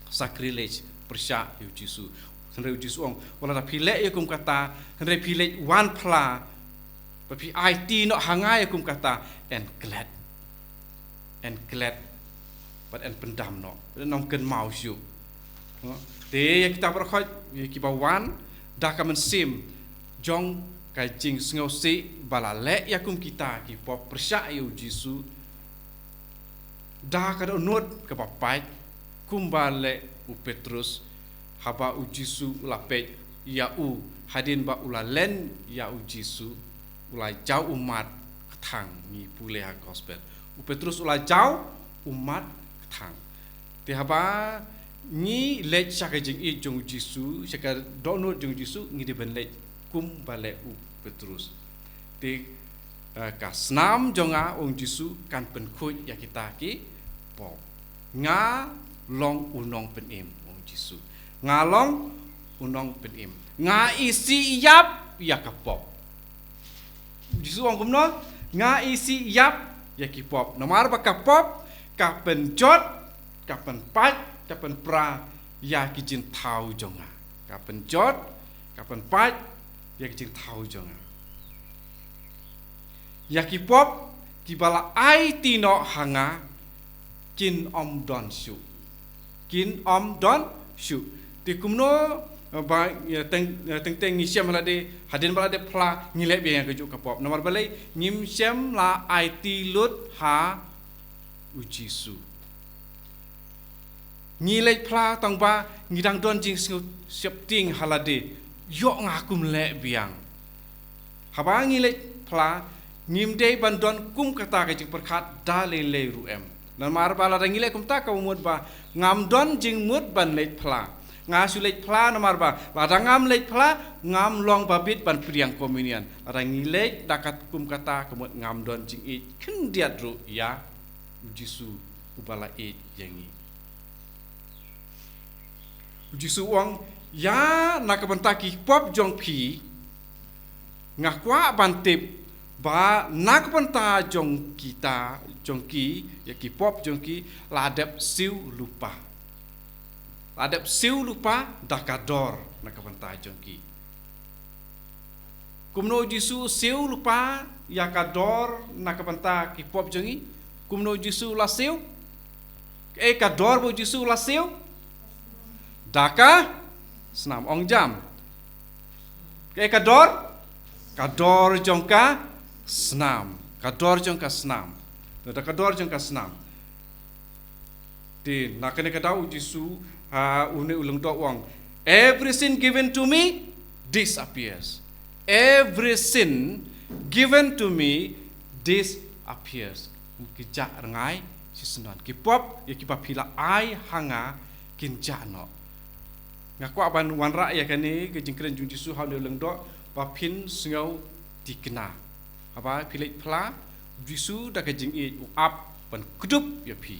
Sacrilege, pyrshah ïa u Jisu. Hynrei u Jisu u ong, wat lada phi leh ïa kum kata, hynrei phi leit wan phla, ba phi aiti noh ha nga ïa kum kata, yn klet. Yn klet. Bad yn pyndam noh. Bad yn ym kynmaw shuh. Te ïa kita baroh khoit, ïa kiba wan da ka mynsiem jong ka jingsngewsih ba la leh ïa kum kita ki pop, pyrshah ïa u Jisu. Da ka dohnud kaba pait, kumba leh u Petrus, haba u Jisu u la peit ïa u, hadien ba u la len ïa u Jisu, u la jaw ummat kthang, ngi pule ha gospel. U Petrus u la jaw ummat kthang. Te haba ngi leit sha ka jingïeit jong u Jisu, sha ka dohnud jong u Jisu, ngi dei ban leit kumba leh u Petrus. Te, eh, ka snam jong nga, ong u Jisu, kan pynkhuid ïa kita ki pop. Nga long u nongpynim, ong u Jisu. Nga long u nongpynim. Nga isih ïap ïa ka pop. U Jisu u ong kumno? Nga isih ïap ïa ki pop. Namar ba ka pop ka pynjot, ka pynpait, ka pynpra ïa ki jingthaw jong nga. Ka pynjot, ka pynpait, ïa ki jingthaw jong nga. Ïa ki pop kiba la aiti noh ha nga kin ym don shuh. Kin ym don shuh. Te kumno, eh, ba, ïa, teng, ïa, teng teng ngi shem ha lade, hadien ba lade phla ngi leh biang ïa kajuh ka pop. Namar balei? Ngim shem la aiti lut ha u Jisu. Ngi leh phla tang ba ngi dang don jingsngewsheptieng ha lade, ïoh nga kum leh biang. Haba ngi leh phla, ngim dei ban don kum kata ka jingpyrkhat da lei lei ruh em. Namar ba lada ngi leh kumta ka mut ba ngam don jingmut ban leh phla. Nga shu leh phla namar ba lada ngam leh phla, ngam long ba bit ban pdiang komunion. Lada ngi leh da kat kum kata ka mut ngam don jingïeit khyndiat ruh ïa u Jisu uba la ïeit ïa ngi. U Jisu u ong, ïa na ka bynta ki pop jong phi, nga kwah ban tip ba na ka bynta jong kita, jong ki, ïa ki pop jong ki, la dep siew lypa. La dep siew lypa da ka dor na ka bynta jong ki. Kumno u Jisu u siew lypa ïa ka dor na ka bynta ki pop jong ngi? Kumno u Jisu u la siew? Kaei ka dor ba u Jisu u la siew? Da ka snam, ong jam. Kaei ka dor? Ka dor jong ka snam. Ka dor jong ka snam. Da ka dor jong ka snam. Te na kane ka daw u Jisu, ha, une u lyngdoh u ong, "Every sin given to me disappears. Every sin given to me disappears." Ki jah rngai shisyndon. Ki pop ïa kiba phi la ai ha nga kin jah noh. Nga kwah ban wanrah ïa kane ka jingkren jong u Jisu ha une u lyngdoh ba phin sngew tikna. Haba phi leh phla, u Jisu da ka jingïeit u ap ban kdup ïa phi.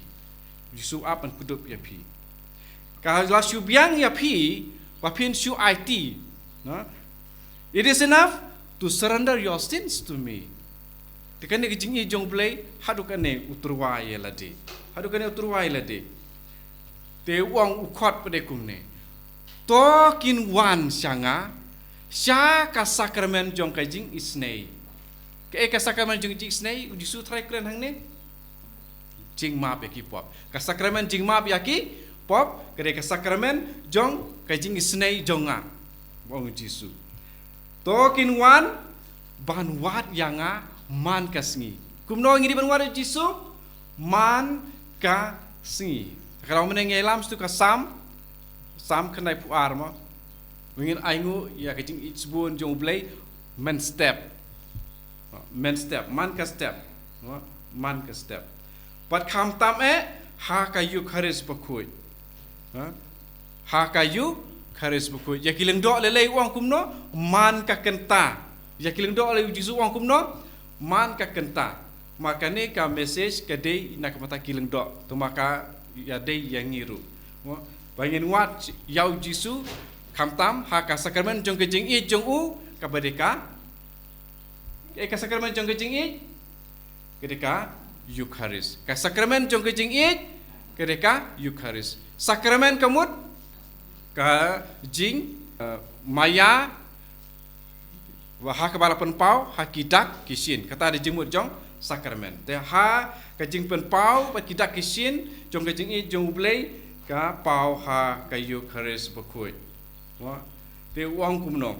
U Jisu u ap ban kdup ïa phi. Ka la shu biang ïa phi ba phin shu aiti, na? "It is enough to surrender your sins to me." Te kane ka jingïeit jong u Blei haduh kane u tyrwa ïa lade. Haduh kane u tyrwa ïa lade. Te u ong u khot pat de kumne, "To kin wan sha nga sha ka sakramen jong ka jingisynei." Kaei ka sakramen jong ka jingisynei? U Jisu tharai kren hangne jingmap ïa ki pop. Ka sakramen jingmap ïa ki pop ka dei ka sakramen jong ka jingisynei jong nga, ong u Jisu. "To kin wan ban wad ïa nga man ka sngi." Kumno ngi dei ban wad ïa u Jisu? Man ka sngi. Ka daw mynne ngi ïalam sha ka Salm, Salm khyndaiphew ar mo. Ngin ainguh ïa ka jingïeit shibun jong u Blei mynstep. Mynstep, man ka step. Man ka step. Bad khamtam eh ha ka Ïukharist bakhuid. Ha? Ha ka Ïukharist bakhuid. Ïa ki lyngdoh lei lei u ong kumno? Man ka kynta. Ïa ki lyngdoh lei u Jisu u ong kumno? Man ka kynta. Ma kane ka message ka dei na ka bynta ki lyngdoh. Te ma ka ïadei ïa ngi ruh. Mo? Ba ngin wad ïa u Jisu khamtam ha ka sakramen jong ka jingïeit jong u, kaba dei ka, eh, ka sakramen jong ka jingïeit, ka dei ka Ïukharist. Ka sakramen jong ka jingïeit, ka dei ka Ïukharist. Sakramen ka mut ka jing, eh, maïa, ha kaba la pynpaw ha ki dak ki shin. Kata dei jingmut jong sakramen. Te ha ka jingpynpaw bad ki dak ki shin jong ka jingïeit jong u Blei, ka paw ha ka Ïukharist bakhuid. Mo? Te u ong kumno?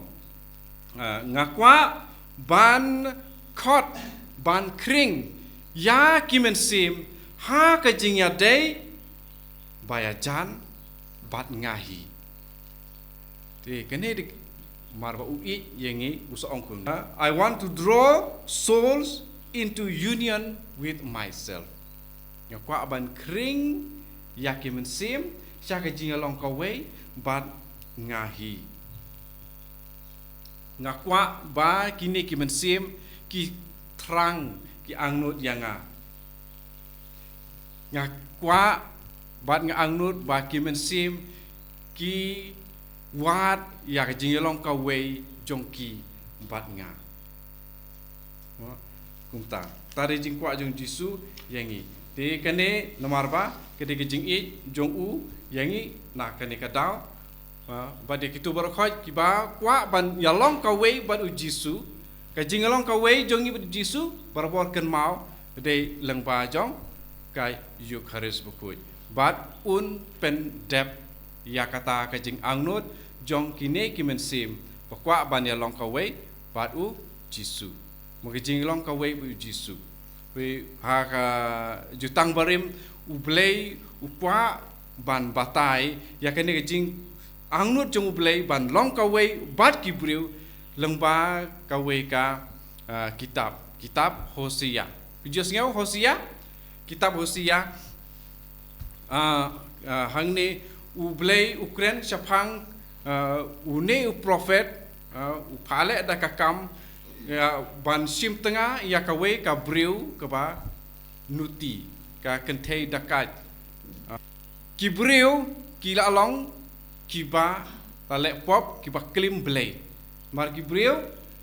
Ah, nga kwah ban khot, ban khring ïa ki mynsiem ha ka jingïadei ba ïajan bad nga hi. Te kane dei mar ba u ïeit ïa ngi u sa ong kumne. I want to draw souls into union with myself. Nga kwah ban khring ïa ki mynsiem sha ka jingïalong kawei bad nga hi. Nga kwah ba kine ki mynsiem ki thrang, ki angnud ïa nga. Nga kwah bad nga angnud ba ki mynsiem ki wad ïa ka jingïalong kawei jong ki bad nga. Mo, kumta. Kata dei jingkwah jong u Jisu ïa ngi. Te kane namar ba ka dei ka jingïeit jong u ïa ngi, na kane ka daw Ah, bad ïa kito baroh khoit kiba kwah ban ïalong kawei bad u Jisu, ka jingïalong kawei jong ngi bad u Jisu barabor kynmaw dei lyngba jong ka Eukharist bakhuid. Bad un pyndep ïa kata ka jingangnud jong kine ki mynsiem ba kwah ban ïalong kawei bad u Jisu. Mo, ka jingïalong kawei bad u Jisu. Phi, ha ka Jutang Barim, U Blei u kwah ban batai ïa kane ka jingangnud jong U Blei ban long kawei bad ki briew lyngba kawei ka, ah, kitab, kitab Hosea. Phi ju sngew Hosea? Kitab Hosea, ah, ah, hangne U Blei u kren shaphang, ah, une u prophet, ah, u phaleh da ka kam, ah, ban shim tnga ïa kawei ka briew kaba nuti, ka kynthei dakait. Ah, ki briew ki la long kiba la leh pop, kiba klim Blei. Mar ki briew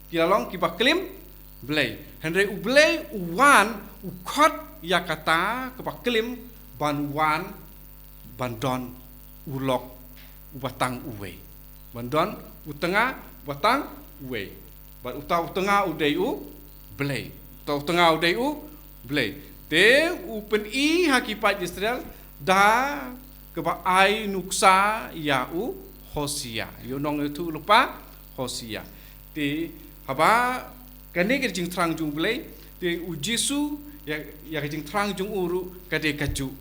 ki la long kiba klim Blei. Hynrei U Blei u wan, u khot ïa kata kaba klim ban wan, ban don u lok uba tang uwei. Ban don u tnga uba tang uwei. Bad uta u tnga u dei U Blei. Uta u tnga u dei U Blei. Te u pyni ha ki paid Israel da kaba ai nuksa ïa u Hosea. Ïa u nongïathuhlypa Hosea. Te haba kane ka jingthrang jong U Blei, te u Jisu ïa, ïa ka jingthrang jong u ruh ka dei kajuh.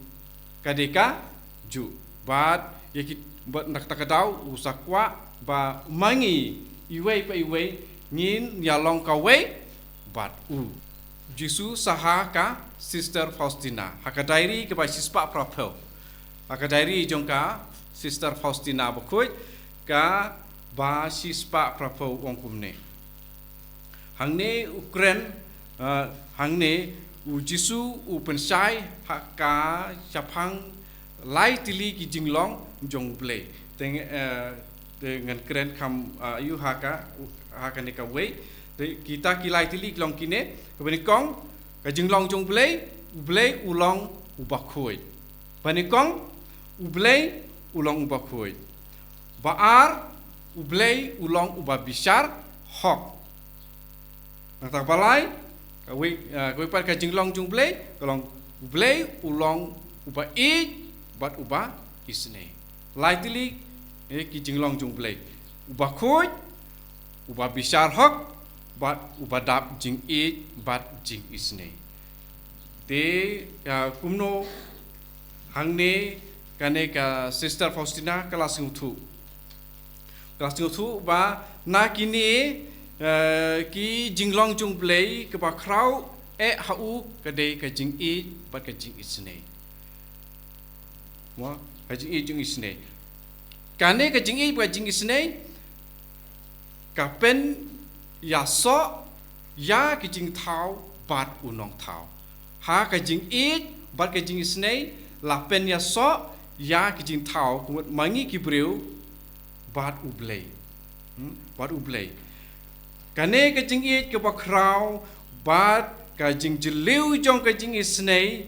Ka dei kajuh. Bad ïa ki, bad na kata ka daw u sa kwah ba ma ngi iwei pa iwei ngin ïalong kawei bad u. Jisu sa ha ka Sister Faustina, ha ka diary kaba shispah phraphew. Ha ka diary jong ka Sister Faustina bakhuid, kaba shispah phraphew, u ong kumne. Hangne u kren, eh, hangne u Jisu u pynshai ha ka shaphang lai tylli ki jinglong jong U Blei. Te, eh, te ngan kren kham, eh, ïa u ha ka, ha kane kawei. Te kita ki lai tylli ki long kine, kaba nyngkong, ka jinglong jong U Blei, U Blei u long uba khuid. Ba nyngkong, U Blei u long uba khuid. Ba ar, U Blei u long uba bishar hok. Nangta ba lai, kawei, eh, kawei pat ka jinglong jong U Blei, ka long U Blei u long uba ïeit bad uba isynei. Lai tylli, eh, ki jinglong jong U Blei. Uba khuid, uba bishar hok, bad uba dap jingïeit bad jingisynei. Te, eh, kumno hangne kane ka Sister Faustina ka la sngewthuh. Ka la sngewthuh ba na kine, eh, ki jinglong jong U Blei kaba khraw eh ha u ka dei ka jingïeit bad ka jingisynei. Mo, ka jingïeit jingisynei. Kane ka jingïeit bad ka jingisynei ka pynïasoh ïa ki jingthaw bad u nongthaw. Ha ka jingïeit bad ka jingisynei la pynïasoh ïa ki jingthaw, ka mut ma ngi ki briew bad U Blei. Hmm? Bad U Blei. Kane ka jingïeit kaba khraw bad ka jingjylliew jong ka jingisynei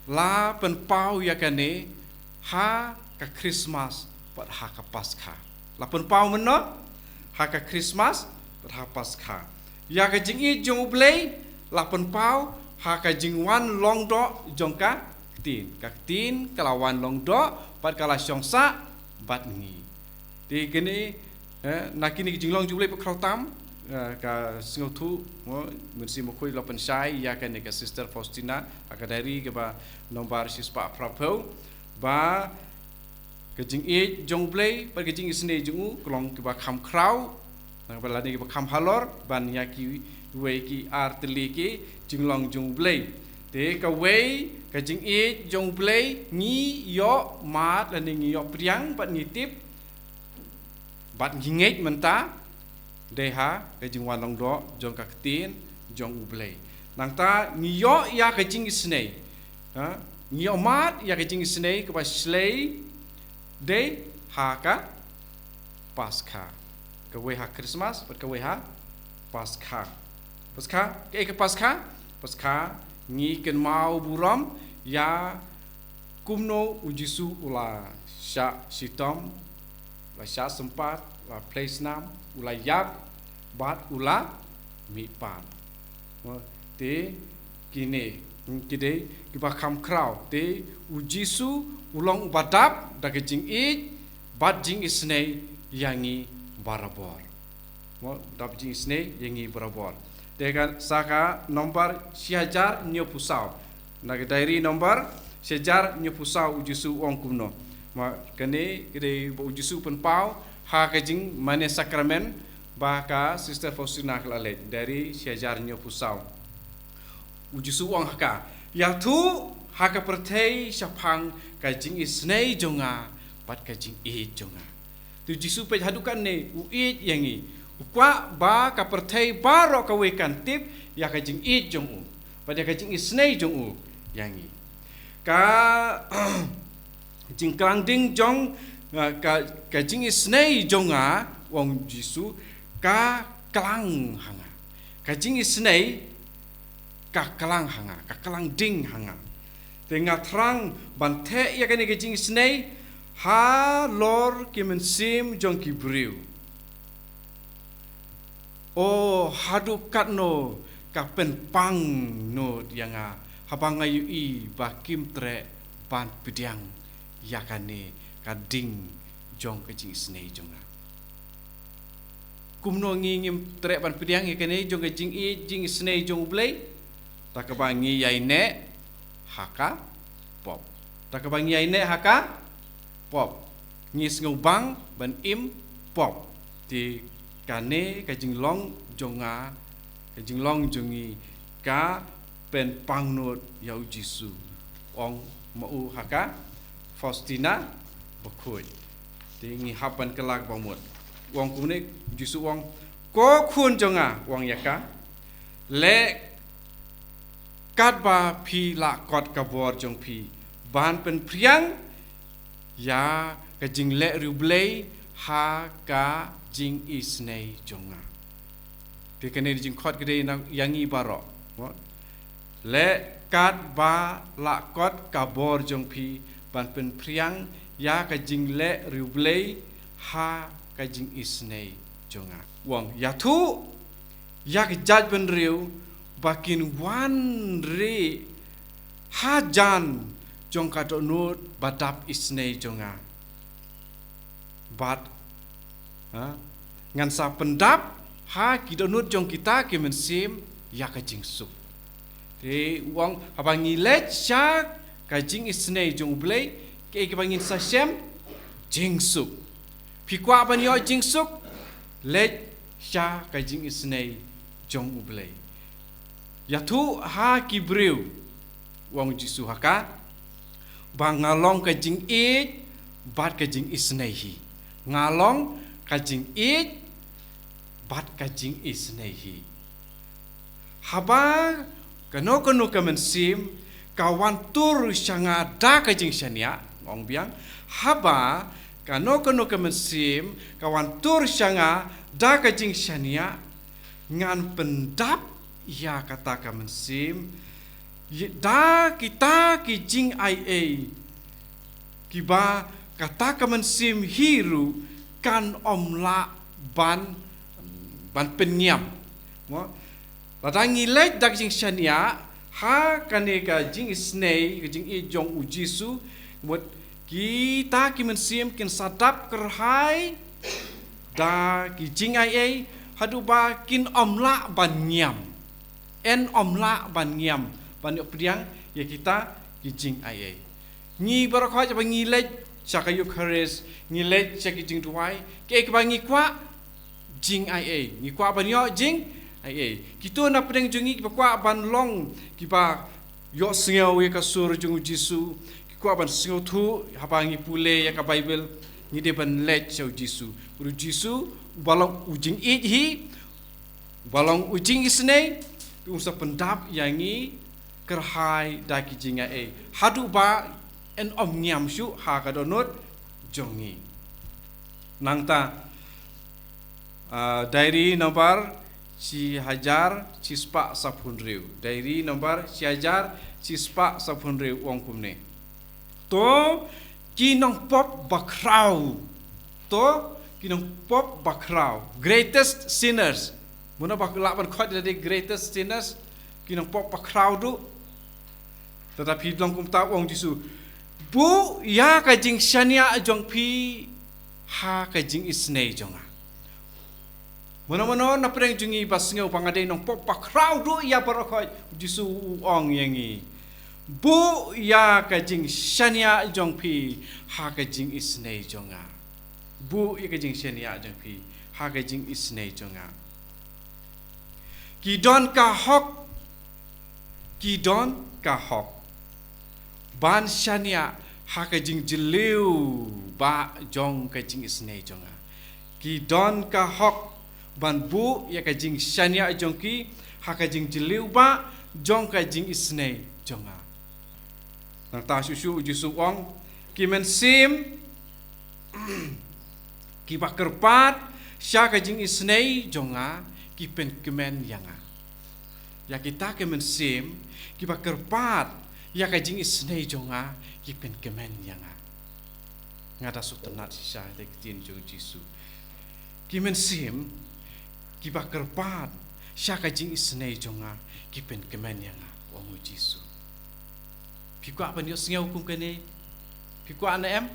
la pynpaw ïa kane ha ka Christmas bad ha ka Paskha. La pynpaw mynno? Ha ka Christmas bad ha Paskha. Ïa ka jingïeit jong U Blei la pynpaw ha ka jingwan long doh jong ka ktien. Ka ktien ka la wan long doh bad ka la shong sah bad ngi. Te kine, eh, na kine ki jinglong jong U Blei ba khraw tam, eh, ka sngewthuh, mo, Mynsiem Bakhuid la pynshai ïa kane ka Sister Faustina, ha ka diary kaba nombar shispah phraphew, ba ka jingïeit jong U Blei bad ka jingisynei jong u ka long kiba kham khraw, nangta lane kiba kham halor ban ïa kiwei ki ar tylli ki jinglong jong U Blei. Te kawei, ka jingïeit jong U Blei ngi ïohmad lane ngi ïohpdiang bad ngi tip bad ngi ngeit mynta, dei ha ka jingwan long doh jong ka ktien jong U Blei. Nangta ngi ïoh ïa ka jingisynei. Ha? Ngi ïohmad ïa ka jingisynei kaba shlei, dei ha ka Paskha. Kawei ha Christmas bad kawei ha Paskha. Paskha, kaei ka Paskha? Paskha ngi kynmaw burom ïa kumno u Jisu u la shah shitom, la shah sympat, la plie snam, u la ïap, bad u la mihpat. Mo, te kine, hmm, ki dei kiba kham khraw, te u Jisu u long uba dap da ka jingïeit bad jingisynei ïa ngi barabor. Mo, dap jingisynei ïa ngi barabor. Te ka sa ka nombar shi hajar hynñiewphew saw. Na ka diary nombar shi hajar hynñiewphew saw u Jisu u ong kumno. Mo, kane ka dei ba u Jisu u pynpaw ha ka jingmane sakramen ba ka Sister Faustina ka la leit. Diary shi hajar hynñiewphew saw. U Jisu u ong ha ka, ïathuh ha ka pyrthei shaphang ka jingisynei jong nga bad ka jingïeit jong nga. Te u Jisu peit haduh katne u ïeit ïa ngi. U kwah ba ka pyrthei baroh kawei kan tip ïa ka jingïeit jong u bad ïa ka jingisynei jong u ïa ngi. Ka jingklang ding jong, uh, ka, ka jingisynei jong nga, u ong u Jisu, ka klang ha nga. Ka jingisynei ka klang ha nga, ka klang ding ha nga. Te nga thrang ban theh ïa kane ka jingisynei halor ki mynsiem jong ki briew. O, haduh katno ka pynpang nud ïa nga haba nga ïohi ba kim treh ban pdiang ïa kane ka ding jong ka jingisynei jong nga. Kumno ngi ngim treh ban pdiang ïa kane jong ka jingïeit jingisynei jong U Blei? Da kaba ngi ïaineh ha ka pop. Da kaba ngi ïaineh ha ka pop. Ngi sngewbang ban im pop. Te kane ka jinglong jong nga, ka jinglong jong ngi ka pynpang nud ïa u Jisu, ong ma u ha ka Faustina Bakhuid. Te ngi hap ban kylla ba mut. U ong kumne, u Jisu u ong, ko khun jong nga, u ong ïa ka, leh katba phi lah kot ka bor jong phi ban pynphriang ïa ka jingleh riewblei ha ka jingisynei jong nga. Te kane ka jingkhot ka dei na ïa ngi baroh. Mo? Leh katba lah kot ka bor jong phi ban pynphriang ïa ka jingleh riewblei ha ka jingisynei jong nga. U ong, ïathuh ïa ka jaitbynriew ba kin wan rieh hajan jong ka dohnud ba dap isynei jong nga. Bad, ha, ngan sa pyndap ha ki dohnud jong kita ki mynsiem ïa ka jingsuk. Te u ong, haba ngi leit sha ka jingisynei jong U Blei, kiei kiba ngin sa shem? Jingsuk. Phi kwah ban ïoh jingsuk? Leit sha ka jingisynei jong U Blei. Ïathuh ha ki briew, u ong u Jisu ha ka, ba nga long ka jingïeit bad ka jingisynei hi. Nga long ka jingïeit bad ka jingisynei hi. Haba kano kano ka mynsiem ka wan tur sha nga da ka jingshaniah, nga ong biang, haba kano kano ka mynsiem ka wan tur sha nga da ka jingshaniah, ngan pyndap ïa kata ka mynsiem da kita ki jingaiei kiba kata ka mynsiem hi ruh kan ym lah ban, ban pynñiam. Mo? Lada ngi leit da ka jingshaniah ha kane ka jingisynei, ka jingïeit jong u Jisu, mut kita ki mynsiem kin sa dap kyrhai da ki jingaiei haduh ba kin ym lah ban ñiam. Yn ym lah ban ñiam ban ïoh pdiang ïa kita ki jingaiei. Ngi baroh khoit ba ngi leit sha ka Eukharist, ngi leit sha ki jingduwai, kiei kiba ngi kwah? Jingaiei. Ngi kwah ban ïoh jingaiei. Kito na pdeng jong ngi kiba kwah ban long kiba ïohsngew ïa ka sur jong u Jisu, ki kwah ban sngewthuh haba ngi pule ïa ka Baibl, ngi dei ban leit sha u Jisu. U Jisu uba long u jingïeit hi, uba long u jingisynei, te un sa pyndap ïa ngi kyrhai da ki jingaiei haduh ba yn ym ñiam shuh ha ka dohnud jong ngi. Nangta, ah, diary number shi hajar shispah saphew hynriew. Diary number shi hajar shispah saphew hynriew u ong kumne. To Ki nongpop bakhraw. To, ki nongpop bakhraw. Greatest sinners. Mano ba lah ban khot ïa lade greatest sinners. Ki nongpop bakhraw duh. Tata phi long kumta, u ong Jisu. Buh ïa ka jingshaniah jong phi ha ka jingisynei jong nga. Mano mano na pdeng jong ngi ba sngew ba nga dei nongpop bakhraw duh ïa baroh khoit, u Jisu u ong ïa ngi. Buh ïa ka jingshaniah jong phi ha ka jingisynei jong nga. Buh ïa ka jingshaniah jong phi ha ka jingisynei jong nga. Ki don ka hok, ki don ka hok ban shaniah ha ka jingjylliew bah jong ka jingisynei jong nga. Ki don ka hok ban buh ïa ka jingshaniah jong ki ha ka jingjylliew bah jong ka jingisynei jong nga. Nangta shuh shuh u Jisu u ong, ki mynsiem kiba kyrpad sha ka jingisynei jong nga ki pynkmen ïa nga. Ïa kita ki mynsiem kiba kyrpad ïa ka jingisynei jong nga ki pynkmen ïa nga. Nga da sngewtynnat shisha ïa ka ktien jong u Jisu. Ki mynsiem kiba kyrpad sha ka jingisynei jong nga ki pynkmen ïa nga, u ong u Jisu. Phi kwah ban ïohsngew kum kane? Phi kwah ne em?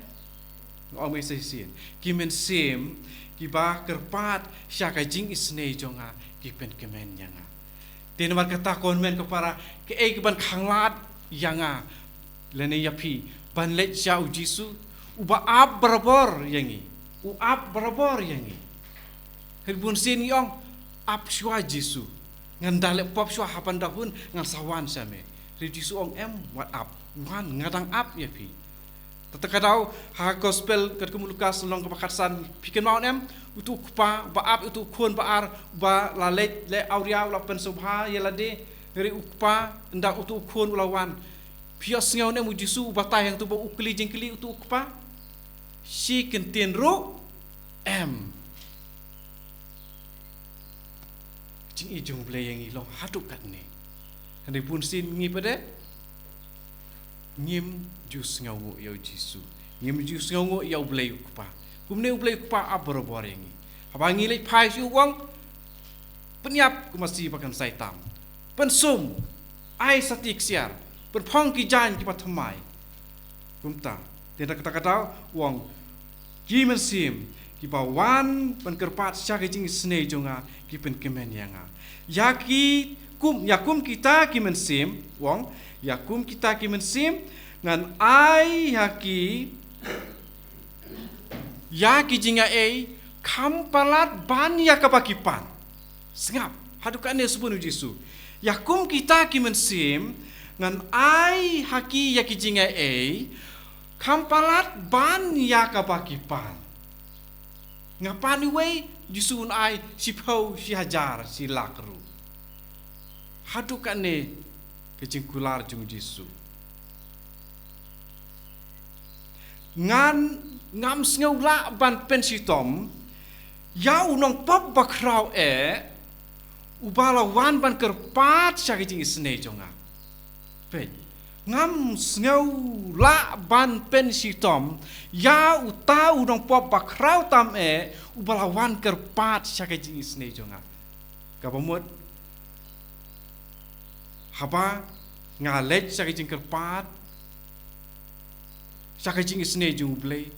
Nga ong ïa phi shisien. Ki mynsiem kiba kyrpad sha ka jingisynei jong nga ki pynkmen ïa nga. Te namar kata, ko hynmen ko para, kaei kaban khanglad ïa nga lane ïa phi ban leit sha u Jisu uba ap barabor ïa ngi? U ap barabor ïa ngi. Hynrei bunsien ngi ong, ap shuwa Jisu. Ngan da leh pop shuwa, hapdeng da hun ngan sa wan sha me. Hynrei Jisu u ong, em, wat ap. Wan, nga dang ap ïa phi. Tata ka daw ha gospel katkum u Lukas lynnong kaba khatsan, phi kynmaw ne em, utu u kpa ba ap utu u khun ba ar, ba la leit leh awria, u la pynsngewbha ïa lade. Hynrei u kpa, ynda utu u khun u la wan, phi ïohsngew ne em u Jisu u batai hangto ba u kylli jingkylli utu u kpa? Shi kyntien ruh em. Jingïeit jong U Blei ïa ngi long haduh katne. Hynrei bunsien ngi pat de ngim ju sngewnguh ïa u Jisu. Ngim ju sngewnguh ïa U Blei u Kpa. Kumne U Blei u Kpa ap barabor ïa ngi. Haba ngi leit phai sha u, u ong, pynïap kum ka shi ba kan sai tam. Pynsum, ai sati ksiar. Pynphong ki jaiñ kiba thymmai. Kumta, te da kata ka daw u ong, ki mynsiem kiba wan ban kyrpad sha ka jingisynei jong nga ki pynkmen ïa nga. Ïa ki kum, ïa kum kita ki mynsiem, u ong, ïa kum kita ki mynsiem ngan ai ha ki ïa ki jingaiei kham palat ban ïa kaba ki pan. Sngap, haduh katne sbun u Jisu. Ïa kum kita ki mynsiem ngan ai ha ki ïa ki jingaiei kham palat ban ïa kaba ki pan. Nga pan iwei, Jisu un ai shiphew, shi hajar, shi lak ruh. Haduh katne ka jingkular jong u Jisu. Ngan, ngam sngew lah ban pynshitom ïa u nongpop bakhraw eh uba la wan ban kyrpad sha ka jingisynei jong nga. Peit, ngam sngew lah ban pynshitom ïa uta u nongpop bakhraw tam eh uba la wan kyrpad sha ka jingisynei jong nga. Kaba mut, haba nga leit sha ka jingkyrpad, sha ka jingisynei jong U Blei,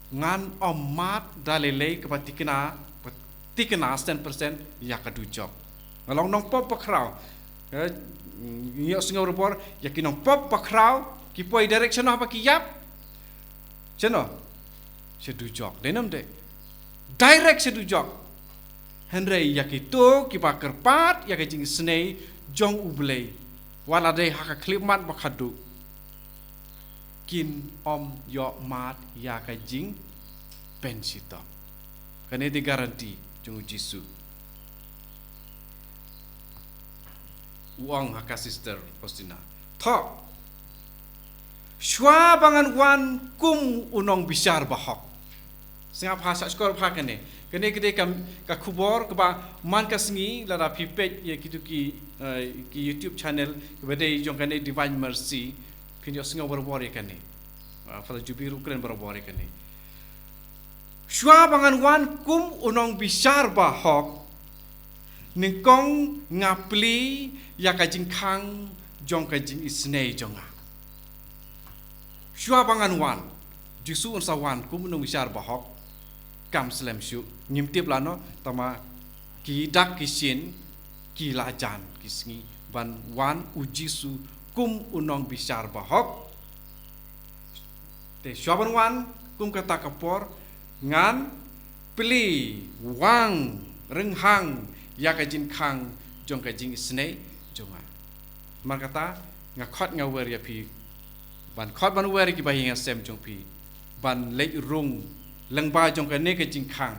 ngan ym mad da lei lei kaba thikna, ba thikna san percent ïa ka dujok. Nga long nongpop bakhraw. Eh, ngi ïohsngew barabor ïa ki nongpop bakhraw ki poi direct shano haba ki ïap? Shano? Sha dujok. Dei ne ym dei? Direct sha dujok. Hynrei ïa kito kiba kyrpad ïa ka jingisynei jong U Blei, wat la dei ha ka khyllipmat ba khatduh, kin ym ïoh mad ïa ka jingpynshitom. Kane dei guarantee jong u Jisu. U ong ha ka Sister Faustina, thoh, shuwa ba ngan wan kum u nongbishar bahok. Sngap ha, sngap shkor ha kane. Kane ka dei ka, ka khubor kaba man ka sngi, lada phi peit ïa kitu ki, eh, ki YouTube channel kaba dei jong kane Divine Mercy, phin ïohsngew barabor ïa kane. Father Jubi ruh kren barabor ïa kane. Shuwa ba ngan wan kum u nongbishar bahok, nyngkong nga plie ïa ka jingkhang jong ka jingisynei jong nga. Shuwa ba ngan wan, Jisu un sa wan kum u nongbishar bahok. Kam slem shuh, ngim tip lano, tangba ki dak ki shin, ki la jan ki sngi ban wan u Jisu kum u nongbishar bahok. Te shuwa ban wan kum kata ka por, ngan plie, wang, rynghang ïa ka jingkhang jong ka jingisynei jong nga. Namar kata, nga khot nga wer ïa phi, ban khot ban wer ïa ki bahaïing hasem jong phi, ban leit rung lyngba jong kane ka jingkhang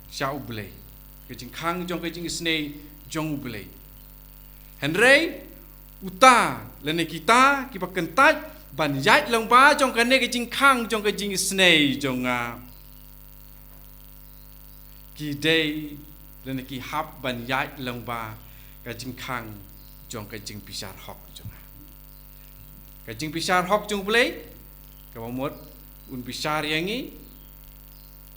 sha U Blei, ka jingkhang jong ka jingisynei jong U Blei. Hynrei uta lane kita kiba kyntait ban ïaid lyngba jong kane ka jingkhang jong ka jingisynei jong nga, ki dei lane ki hap ban ïaid lyngba ka jingkhang jong ka jingbishar hok jong nga. Ka jingbishar hok jong U Blei, kaba mut un bishar ïa ngi,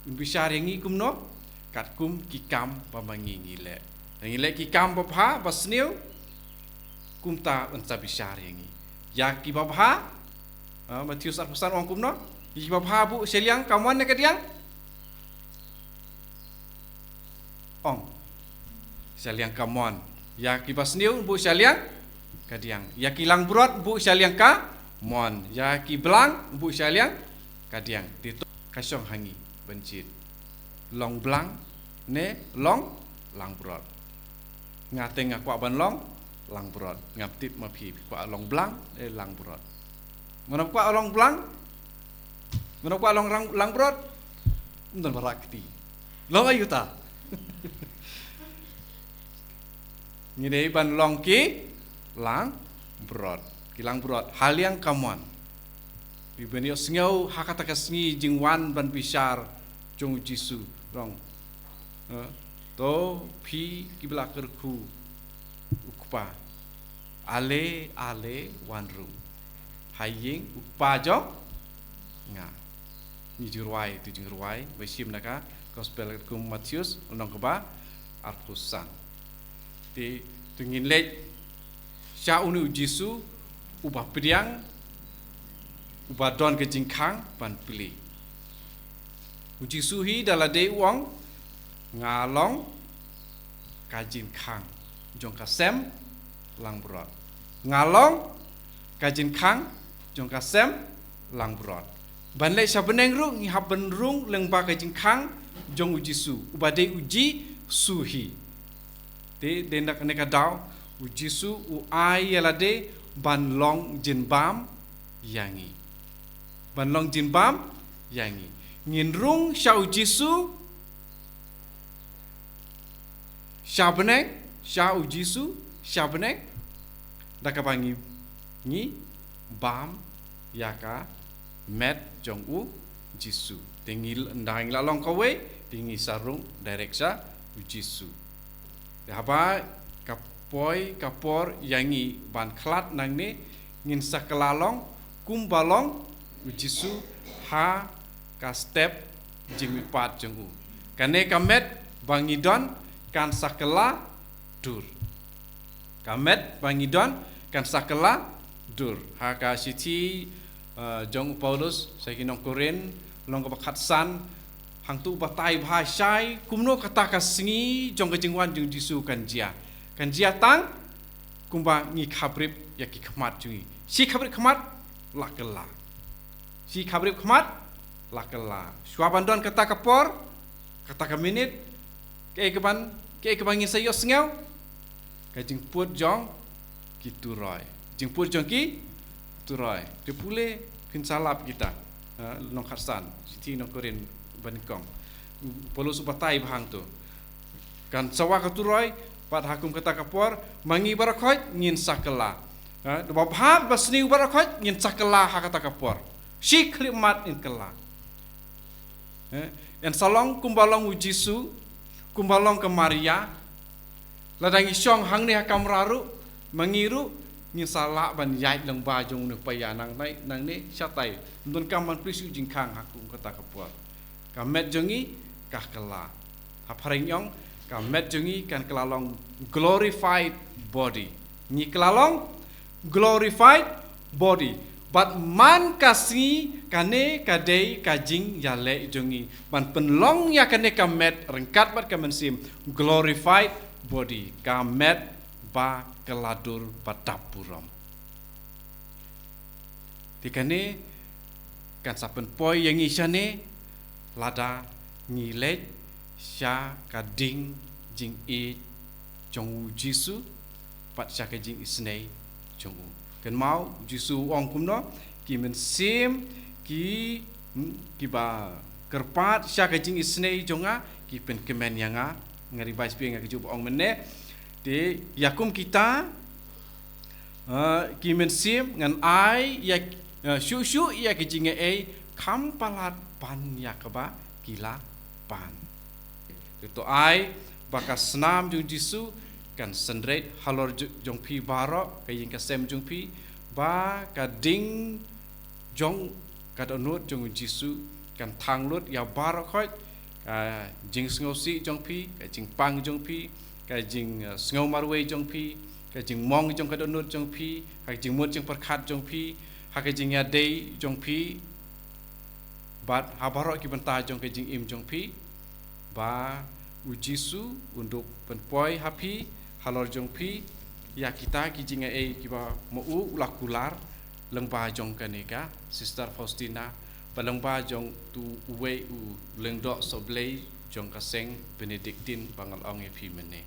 un bishar ïa ngi kumno? Katkum ki kam ba ma ngi ngi leh. Ngi leh ki kam babha, basniew, kumta un sa bishar ïa ngi. Ïa ki babha, ah, Mathaios arphew san ong kumno? Ïa ki babha buh shaliang kamon ne kadiang? Ong. Shaliang kamon. Ïa ki basniew buh shaliang kadiang. Ïa ki langbrot buh shaliang kamon. Ïa ki blang buh shaliang kadiang. Te to ka shong ha ngi ban jied. Long blang ne long langbrot. Nga te nga kwah ban long langbrot. Ngam tip ma phi, phi kwah long blang ne langbrot. Mano kwah long blang? Mano kwah long rang-, langbrot? Ym don ba rah kti. Long aïu ta? Ngi dei ban long ki langbrot. Ki langbrot. Ha liang kamon. Phi ban ïohsngew ha kata ka sngi jingwan ban bishar jong u Jisu. Long. Eh, to phi kiba la kyrkhu u Kpa. Ale, ale, wan rung ha ïing u Kpa jong nga. Ngi ju rwai, tu jingrwai ba shim na ka Gospel katkum u Mathaios, lynnong kaba arphew san. Te, to ngin leit sha une u Jisu, uba pdiang, uba don ka jingkhang ban plie. U Jisu hi da lade u ong, nga long ka jingkhang jong ka sem langbrot. Nga long ka jingkhang jong ka sem langbrot. Ban leit sha bneng ruh ngi hap ban rung lyngba ka jingkhang jong u Jisu, uba dei u Jisu hi. Te dei na kane ka daw u Jisu u ai ïa lade ban long jingbam ïa ngi. Ban long jingbam ïa ngi. Ngin rung sha u Jisu sha bneng, sha u Jisu sha bneng, da kaba ngi, ngi bam ïa ka met jong u Jisu. Te ngi, ynda ngi la long kawei, te ngi sa rung direct sha u Jisu. Te haba ka poi ka por ïa ngi ban khlad nangne, ngin sa kylla long kumba long u Jisu ha ka step jingmihpat jong u. Kane ka met ba ngi don kan sa kylla dur. Ka met ba ngi don kan sa kylla dur. Ha ka shithi, eh, jong u Paulus sha ki nong Korinth, lynnong kaba khatsan, hangto u batai bha shai kumno kata ka sngi jong ka jingwan jong u Jisu kan jia. Kan jia tang kumba ngi khabrip ïa ki khmat jong ngi. Shi khabrip khmat la kylla. Shi khabrip khmat la kylla. Shuwa ban don kata ka por, kata ka minit, kaei kaban, kaei kaban ngin sa ïohsngew? Ka jingput jong ki turoi. Jingput jong ki turoi. Te pule phin sa lap kita. Ha, lynnong khatsan, shithi nong Korinth banyngkong. Paulus u batai bha hangto. Kan sawa ka turoi, bad ha kum kata ka por, ma ngi baroh khoit ngin sa kylla. Ha, da babha basniew baroh khoit ngin sa kylla ha kata ka por. Shi khyllipmat ngin kylla. Ha, yn sa long kumba long u Jisu, kumba long ka Maria. Lada ngi shong hangne ha kamra ruh, ma ngi ruh, Ngin sa lah ban ïaid lyngba jong u ne u paia nangne nangne shatai. Ym don kam ban plie shuh jingkhang ha kum kata ka por. Ka met jong ngi ka kylla. Ha phareng ong, ka met jong ngi kan kylla long glorified body. Ngi kylla long glorified body. Bad man ka sngi kane ka dei ka jingïaleh jong ngi ban pynlong ïa kane ka met ryngkat bad ka mynsiem, glorified body, ka met ba kylla dur ba dap burom. Te kane kan sa pynpoi ïa ngi shane lada ngi leit sha ka ding jingïeit jong u Jisu bad sha ka jingisynei jong u. Kynmaw u Jisu u ong kumno, ki mynsiem ki, hmm, kiba kyrpad sha ka jingisynei jong nga ki pynkmen ïa nga. Nga revise biang ïa kajuh ba ong mynne. Te ïa kum kita, eh, ki mynsiem ngan ai ïa, eh, shuh shuh ïa ki jingaiei kham palat ban ïa kaba ki la pan. Te to ai ba ka snam jong u Jisu kan synreit halor jo-, jong phi baroh, ka ïing ka sem jong phi, ba ka ding jong ka dohnud jong u Jisu kan thang lut ïa baroh khoit, ka jingsngewsih jong phi, ka jingpang jong phi, ka jing, eh, sngew marwei jong phi, ka jingmong jong ka dohnud jong phi, ka jingmut jingpyrkhat jong phi, ha ka jingïadei jong phi bad ha baroh ki bynta jong ka jingim jong phi, ba u Jisu un dup pynpoi ha phi halor jong phi ïa kita ki jingaiei kiba ma u u la kular lyngba jong kane ka Sister Faustina, ba lyngba jong tu uwei u lyngdoh sohblei jong ka seng Benedictine ba nga la ong ïa phi mynne.